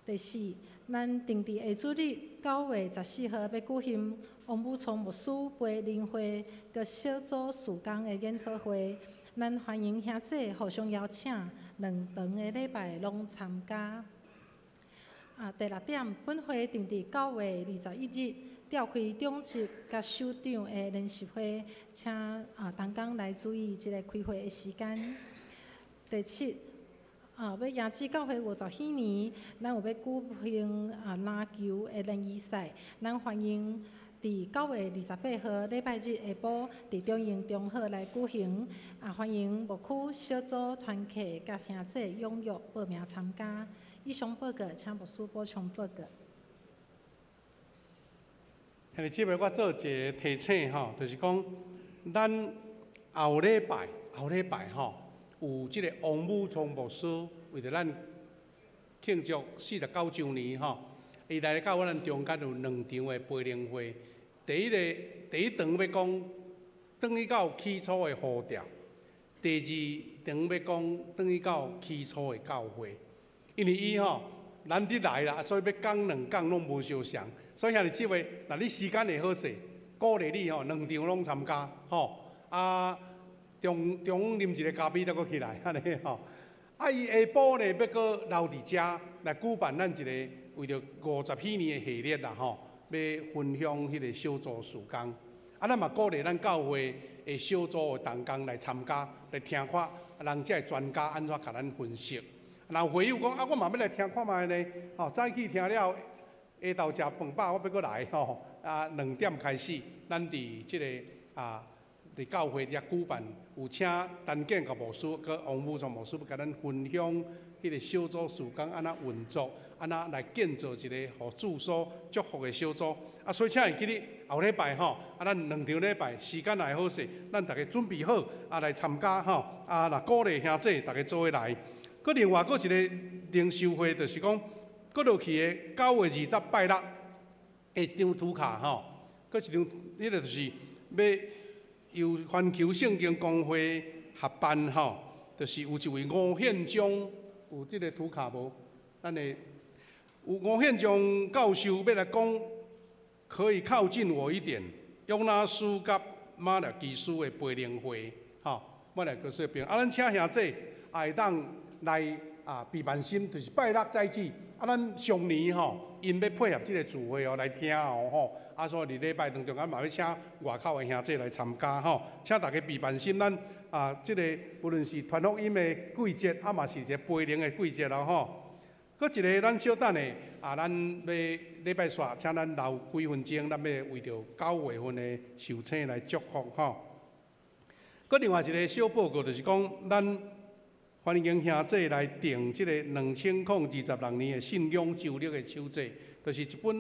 D: 第四，咱定佇下主日9月14號欲舉行王武聰牧師培靈會佮小組事工的研討會。咱歡迎兄弟互相邀請，兩頓的禮拜攏參加。啊，第六點，本會定佇9月21日召開長執佮首長的聯席會，請啊同工來注意這個開會的時間。第七，啊，欲迎接教會50禧年，咱有欲舉行啊籃球的聯誼賽，咱歡迎。佇9月28號禮拜日下晡，佇中營中學來舉行，啊，歡迎牧區小組團契佮兄弟踴躍報名參加。以上報告，請牧師補充報告。
C: 兄弟姊妹，我做一個提醒吼，就是講，咱後禮拜後禮拜吼，有這個王武聰牧師為著咱慶祝49週年吼，伊來到阮中間有兩場的培靈會，第一個第一場欲講轉去到起初的呼召，第二場欲講轉去到起初的教會。因為伊吼難得來啦，所以欲講兩講攏無相仝。所以兄弟姊妹，若你時間會好勢，鼓勵你吼兩場攏參加吼。啊，中中午啉一个咖啡，再閣起來，按呢吼。啊，伊下晡呢，欲閣留佇遮來舉辦咱一个為著五十禧年的系列啦吼，欲分享彼个小組事工。啊，咱嘛鼓勵咱教會的小組的同工來參加，來聽看人這个專家按怎共咱分析。若有會友講啊，我嘛欲來聽看覓呢，吼，早起聽了，下晝食飯飽，我欲閣來吼。啊，2點開始，咱佇這个啊，佇教會遮舉辦，有請陳建國牧師佮王武松牧師，欲共咱分享彼个小組事工按怎運作，按怎來建造一個予主所祝福的小組。啊，所以請會記得後禮拜吼，啊，咱兩場禮拜時間若會好勢，咱逐家準備好啊來參加吼。啊，若鼓勵兄弟逐家做伙來。閣另外閣一个靈修會，就是講，閣落去的9月20拜六，的一張圖卡吼，閣一張，彼个就是欲由環球聖經公會合辦吼，就是有一位吳憲章，有這个圖卡無？咱的有吳憲章教授欲來講，可以靠近我一點，約拿書佮瑪拉基書的培靈會，吼，瑪拉基書的啊，咱請兄弟也會當來啊，備辦心，就是拜六早起，啊，咱上年吼，𪜶欲配合這个聚會哦來聽哦吼，啊，所以佇禮拜當中，咱嘛欲請外口的兄弟來參加吼，請大家備辦心，咱啊，這个無論是傳福音的季節，啊嘛是一个培靈的季節咯吼。閣一个，咱小等下啊，咱欲禮拜煞，請咱留幾分鐘，咱欲為著9月份的受請來祝福吼。閣另外一个小報告，就是講咱歡迎兄弟來訂這个2026年的信仰週曆的手冊，就是一本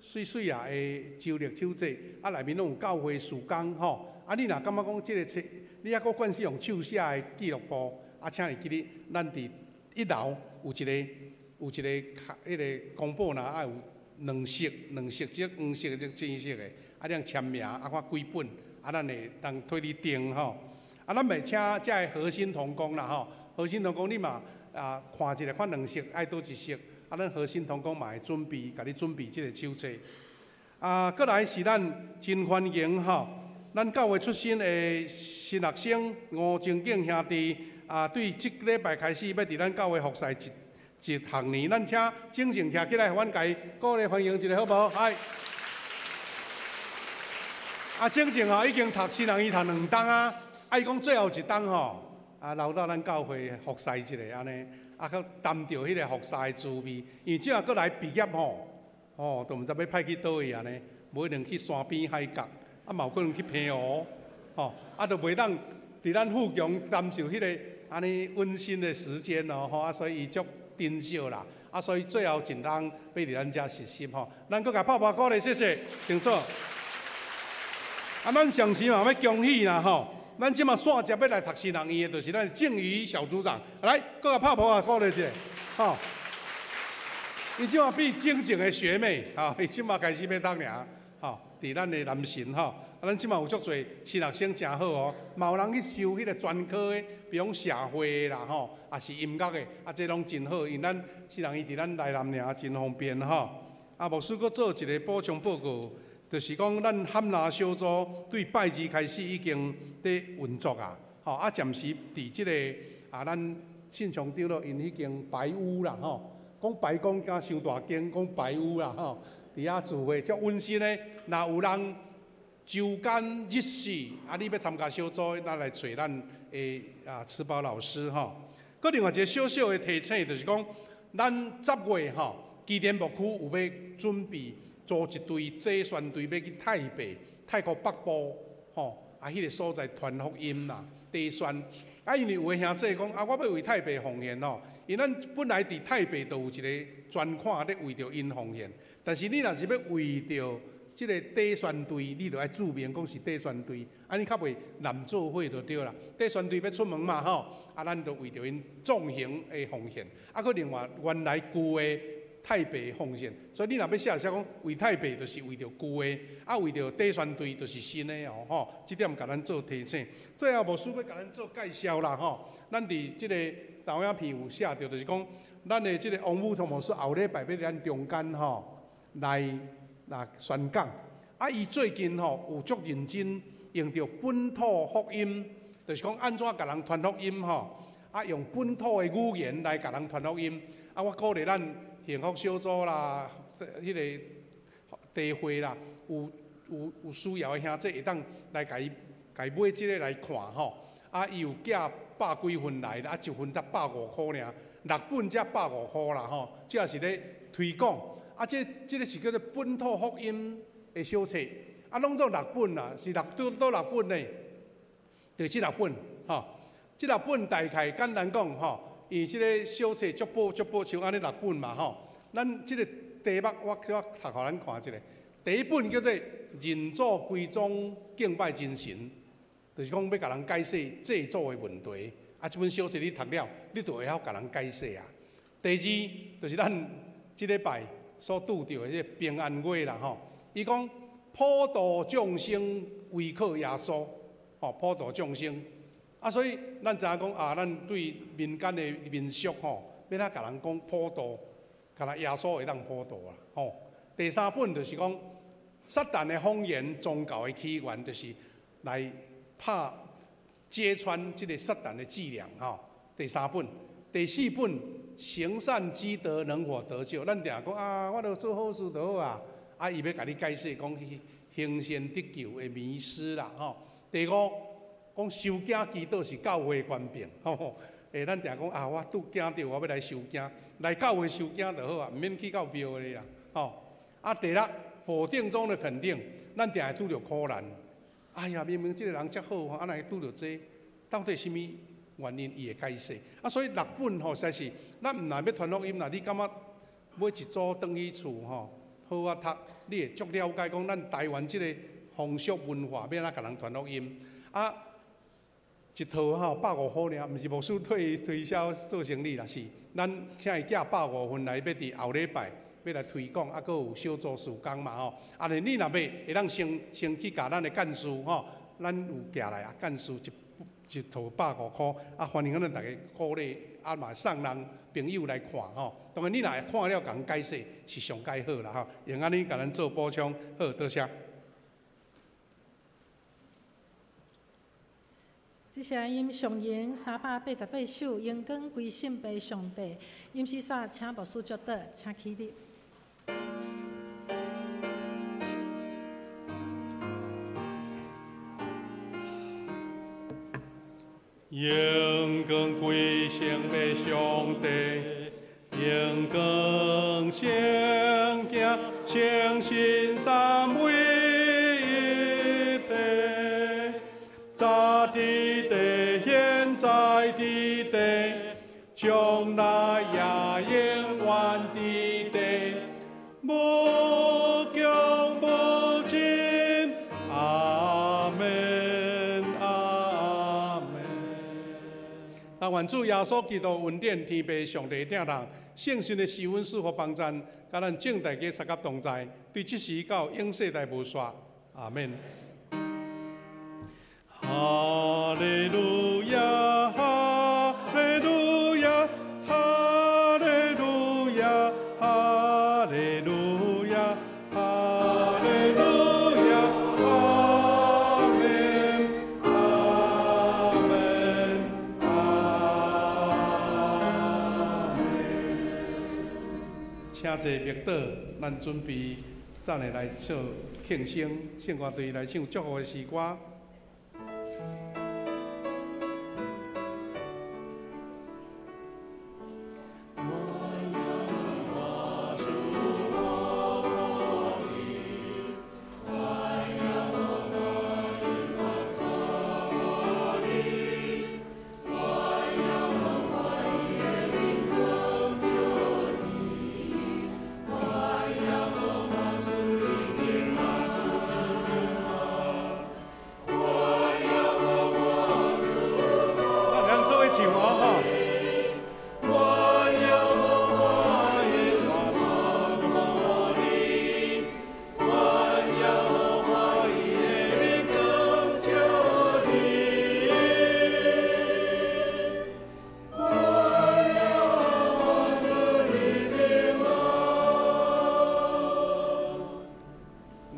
C: 媠媠仔的週曆手冊，啊內面攏有教會事工吼。啊，你若感覺講這个冊，你猶閣慣勢用手寫的記錄簿，啊，請會記得咱佇一樓有一個卡，彼个公布籃，啊有兩色、兩色，這黃色、這青色的，啊，你通簽名，啊看幾本，啊，咱會當替你訂吼。啊，咱嘛請遮个核心同工啦吼，核心同工你嘛啊看一下，看兩色愛佗一色，啊，咱核心同工嘛會準備，共你準備這个手冊。啊，閣來是咱真歡迎吼，咱教會出身的新學生吳正景兄弟啊，對這禮拜開始欲佇咱教會服侍一一學年，咱請精神徛起來，阮共伊鼓勵歡迎一下，好無？來，啊，正正吼已經讀新人院讀兩冬啊，啊，伊講最後一冬吼，啊，留到咱教會服侍一下按呢，啊，閣擔著彼个服侍的滋味，因為這下閣來畢業吼，吼，都毋知欲派去佗位按呢，無一定去山邊海角，啊，嘛有可能去澎湖，吼，啊，就袂當佇咱富強擔受彼个按呢溫馨的時間哦，吼，啊，所以伊足珍惜啦，啊，所以最後一冬欲佇咱遮實習吼，咱閣共拍拍鼓勵，謝謝，請坐。啊，咱上時嘛欲恭喜啦吼，咱這馬煞接欲來讀新人院的，就是咱靜瑜小組長，來，閣共拍噗仔鼓勵一下，吼。伊這馬變正正的學妹，吼，伊這馬開始欲讀爾，吼，佇咱的南神吼，啊，咱這馬有足濟新學生誠好哦，嘛有人去修彼个專科的，比如講社會的啦吼，抑是音樂的，啊，這攏真好，因為咱新人院佇咱台南爾真方便吼。啊，牧師閣做一个補充報告，就是講咱漢拿小組對拜二開始已經佇運作啊，吼，啊，暫時佇這個啊，咱信長長老𪜶彼間白屋啦吼，講白宮敢傷大間，講白屋啦吼，佇遐聚會足溫馨的。若有人周間日時，啊，你欲參加小組，咱來揣咱的啊慈寶老師吼。閣另外一个小小的提醒，就是講，咱10月吼，基甸牧區有欲準備組一隊短宣隊，欲去泰北、泰國北部吼，啊，彼个所在傳福音啦，短宣。啊，因為有的兄弟講，啊，我欲為泰北奉獻吼，因為咱本來佇泰北就有一个專款咧為著𪜶奉獻，但是你若是欲為著這个短宣隊，你就愛註明講是短宣隊，按呢較袂濫做伙就對啦。短宣隊欲出門嘛吼，啊，咱就為著𪜶壯行的奉獻。啊，閣另外原來舊的太白奉献。所以你若欲写，写讲为太白就是为著旧的，啊为著底宣队就是新的哦吼。这点共咱做提醒。最后牧师欲共咱做介绍啦吼。咱伫这个投影片有写著，就是讲咱的这个王武聪牧师后礼拜欲伫咱中间吼来宣讲。啊，伊最近吼有足认真用著本土福音，就是讲按怎共人传福音吼。啊，用本土的语言来共人传福音。啊，我鼓励咱幸福小组啦，彼个地会啦，有需要的兄弟会当来共伊买这个来看吼。啊，伊有寄百几份来，啊，一份才150箍尔，6本才150箍啦吼。这是咧推广。啊，这个是叫做本土福音的小册。啊，拢总6本啦，是6佗6本呢？就这6本吼。这6本大概简单讲吼，因为这个小册足薄足薄，像按呢6本嘛吼。咱这个题目我叫我读予咱看一下。第一本叫做认祖归宗敬拜真神，就是讲欲共人解释祭祖的问题。啊，这本小册你读了，你就会晓共人解释啊。第二就是咱这礼拜所拄著的这个平安月啦吼。伊讲普度众生，唯靠耶稣，吼，普度众生。啊，所以咱知影讲啊，咱对民间的民俗吼，欲怎共人讲普度，敢若耶稣会当普度啊，吼。第三本就是讲撒旦的谎言，宗教的起源，就是来拍揭穿这个撒旦的伎俩，吼。第三本，第四本，行善积德能否得救？咱定讲啊，我著做好事就好啊。啊，伊欲共你解释讲行善得救的迷思啦，吼。第五，讲收惊祈祷是教会权柄，吼。咱定讲啊，我拄惊著，我欲来收惊，来教会收惊就好啊，毋免去到庙里啦，吼。啊，第六，否定中的肯定，咱定会拄著苦难。哎呀，明明这个人遮好，啊，哪会拄著这？到底啥物原因？伊会解释。啊，所以6本吼，实在是咱毋但欲传福音啦，你感觉买一组转去厝吼，好啊读，你会足了解讲咱台湾这个风俗文化欲按怎共人传福音。啊，一套吼150箍尔，毋是牧师推销做生意啦，是咱请伊寄150份来，欲伫后礼拜欲来推广，啊，阁有小组事工嘛吼。啊，你若欲会当先去共咱的干事吼，咱有寄来啊，干事一套150箍，啊，欢迎咱逐家鼓励，啊嘛送人朋友来看吼。当然你若看了共人解释是上盖好啦吼。用按呢共咱做补充，好，多谢。
D: 这是吟上吟388首，荣光归圣父上帝。吟诗煞，请牧师祝祷，请起立。
C: 荣光归圣父上帝，荣光圣经，圣神三位一体，早伫地，现在伫地，将来也永远伫地，无穷无尽。阿们，阿们。那愿主耶稣基督恩典、天父上帝疼痛、圣神的施恩赐福帮赞，佮咱众大家相佮同在，对这时到永世代无煞。阿们。哈利路亚，哈利路亚，哈利路亚，哈利路亚，哈利路亚，阿们，阿们，阿们。请坐默祷，咱准备等下来做庆生，圣歌队来唱祝福的诗歌。
B: 我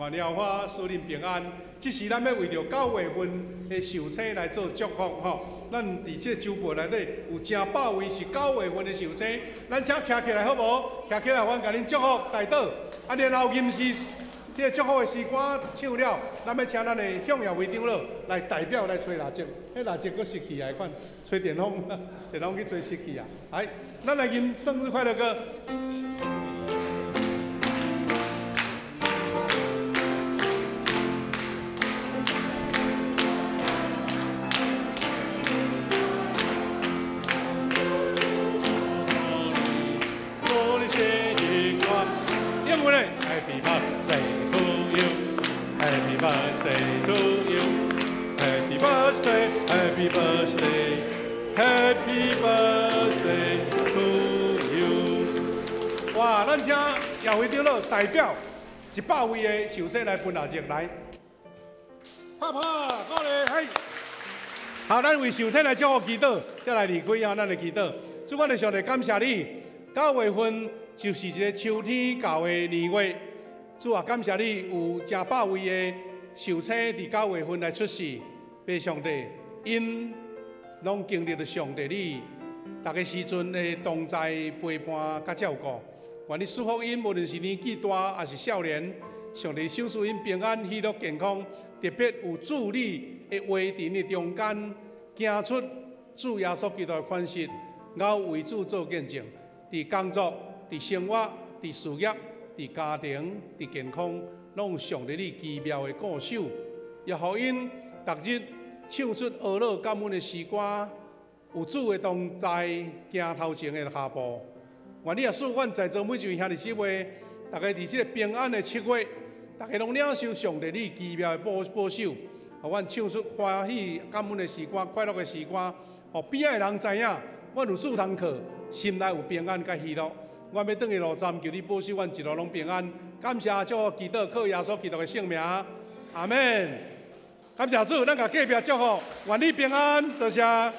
C: 願耶和華賜恁平安。這時咱欲為著9月份的壽星來做祝福吼。咱佇這個周報內底有成百位是九月份的壽星，咱請徛起來好無？徛起來，阮共恁祝福代禱。啊，然後吟詩，這個祝福的詩歌唱了，咱欲請咱的向耀威長老來代表來吹蠟燭。彼蠟燭閣失去啊，款吹電風，電風去吹失去啊。來，咱來吟生日快樂歌。祝你生日快樂，英文咧，Happy birthday to you，Happy birthday to you，Happy birthday，Happy birthday，Happy birthday to you。哇，咱請耀輝長老代表100位的壽星來分蠟燭來，拍拍，鼓勵，嘿。好，咱為壽星來祝福祈禱，再來離開啊，咱來祈禱。主，我的上帝，感謝你。9月份就是一個秋天到的年月，主啊，感謝你有成百位的壽星佇九月份來出世，父上帝，𪜶攏經歷著上帝你逐个時陣的同在陪伴佮照顧，願你賜福𪜶，無論是年紀大抑是少年，上帝賞賜𪜶平安、喜樂、健康，特別有主你的話佇𪜶的中間，行出主耶穌基督的款式，𠢕為主做見證。佇工作、佇生活、佇事業、佇家庭、佇健康，攏有上帝你奇妙的顧守，也予𪜶逐日唱出呵咾感恩的詩歌，有主的同在，行頭前的跤步。願你也賜阮在座每一位兄弟姊妹，逐家佇這个平安的7月，逐家攏領受上帝你奇妙的保守，予阮唱出歡喜感恩的詩歌、快樂的詩歌，予邊仔的人知影，阮有主通靠。心內有平安佮喜樂，阮欲轉去路站，求你保守阮一路攏平安。感謝祝福祈禱，靠耶穌基督的聖名，阿門。感謝主，咱共隔壁祝福，願你平安，多謝。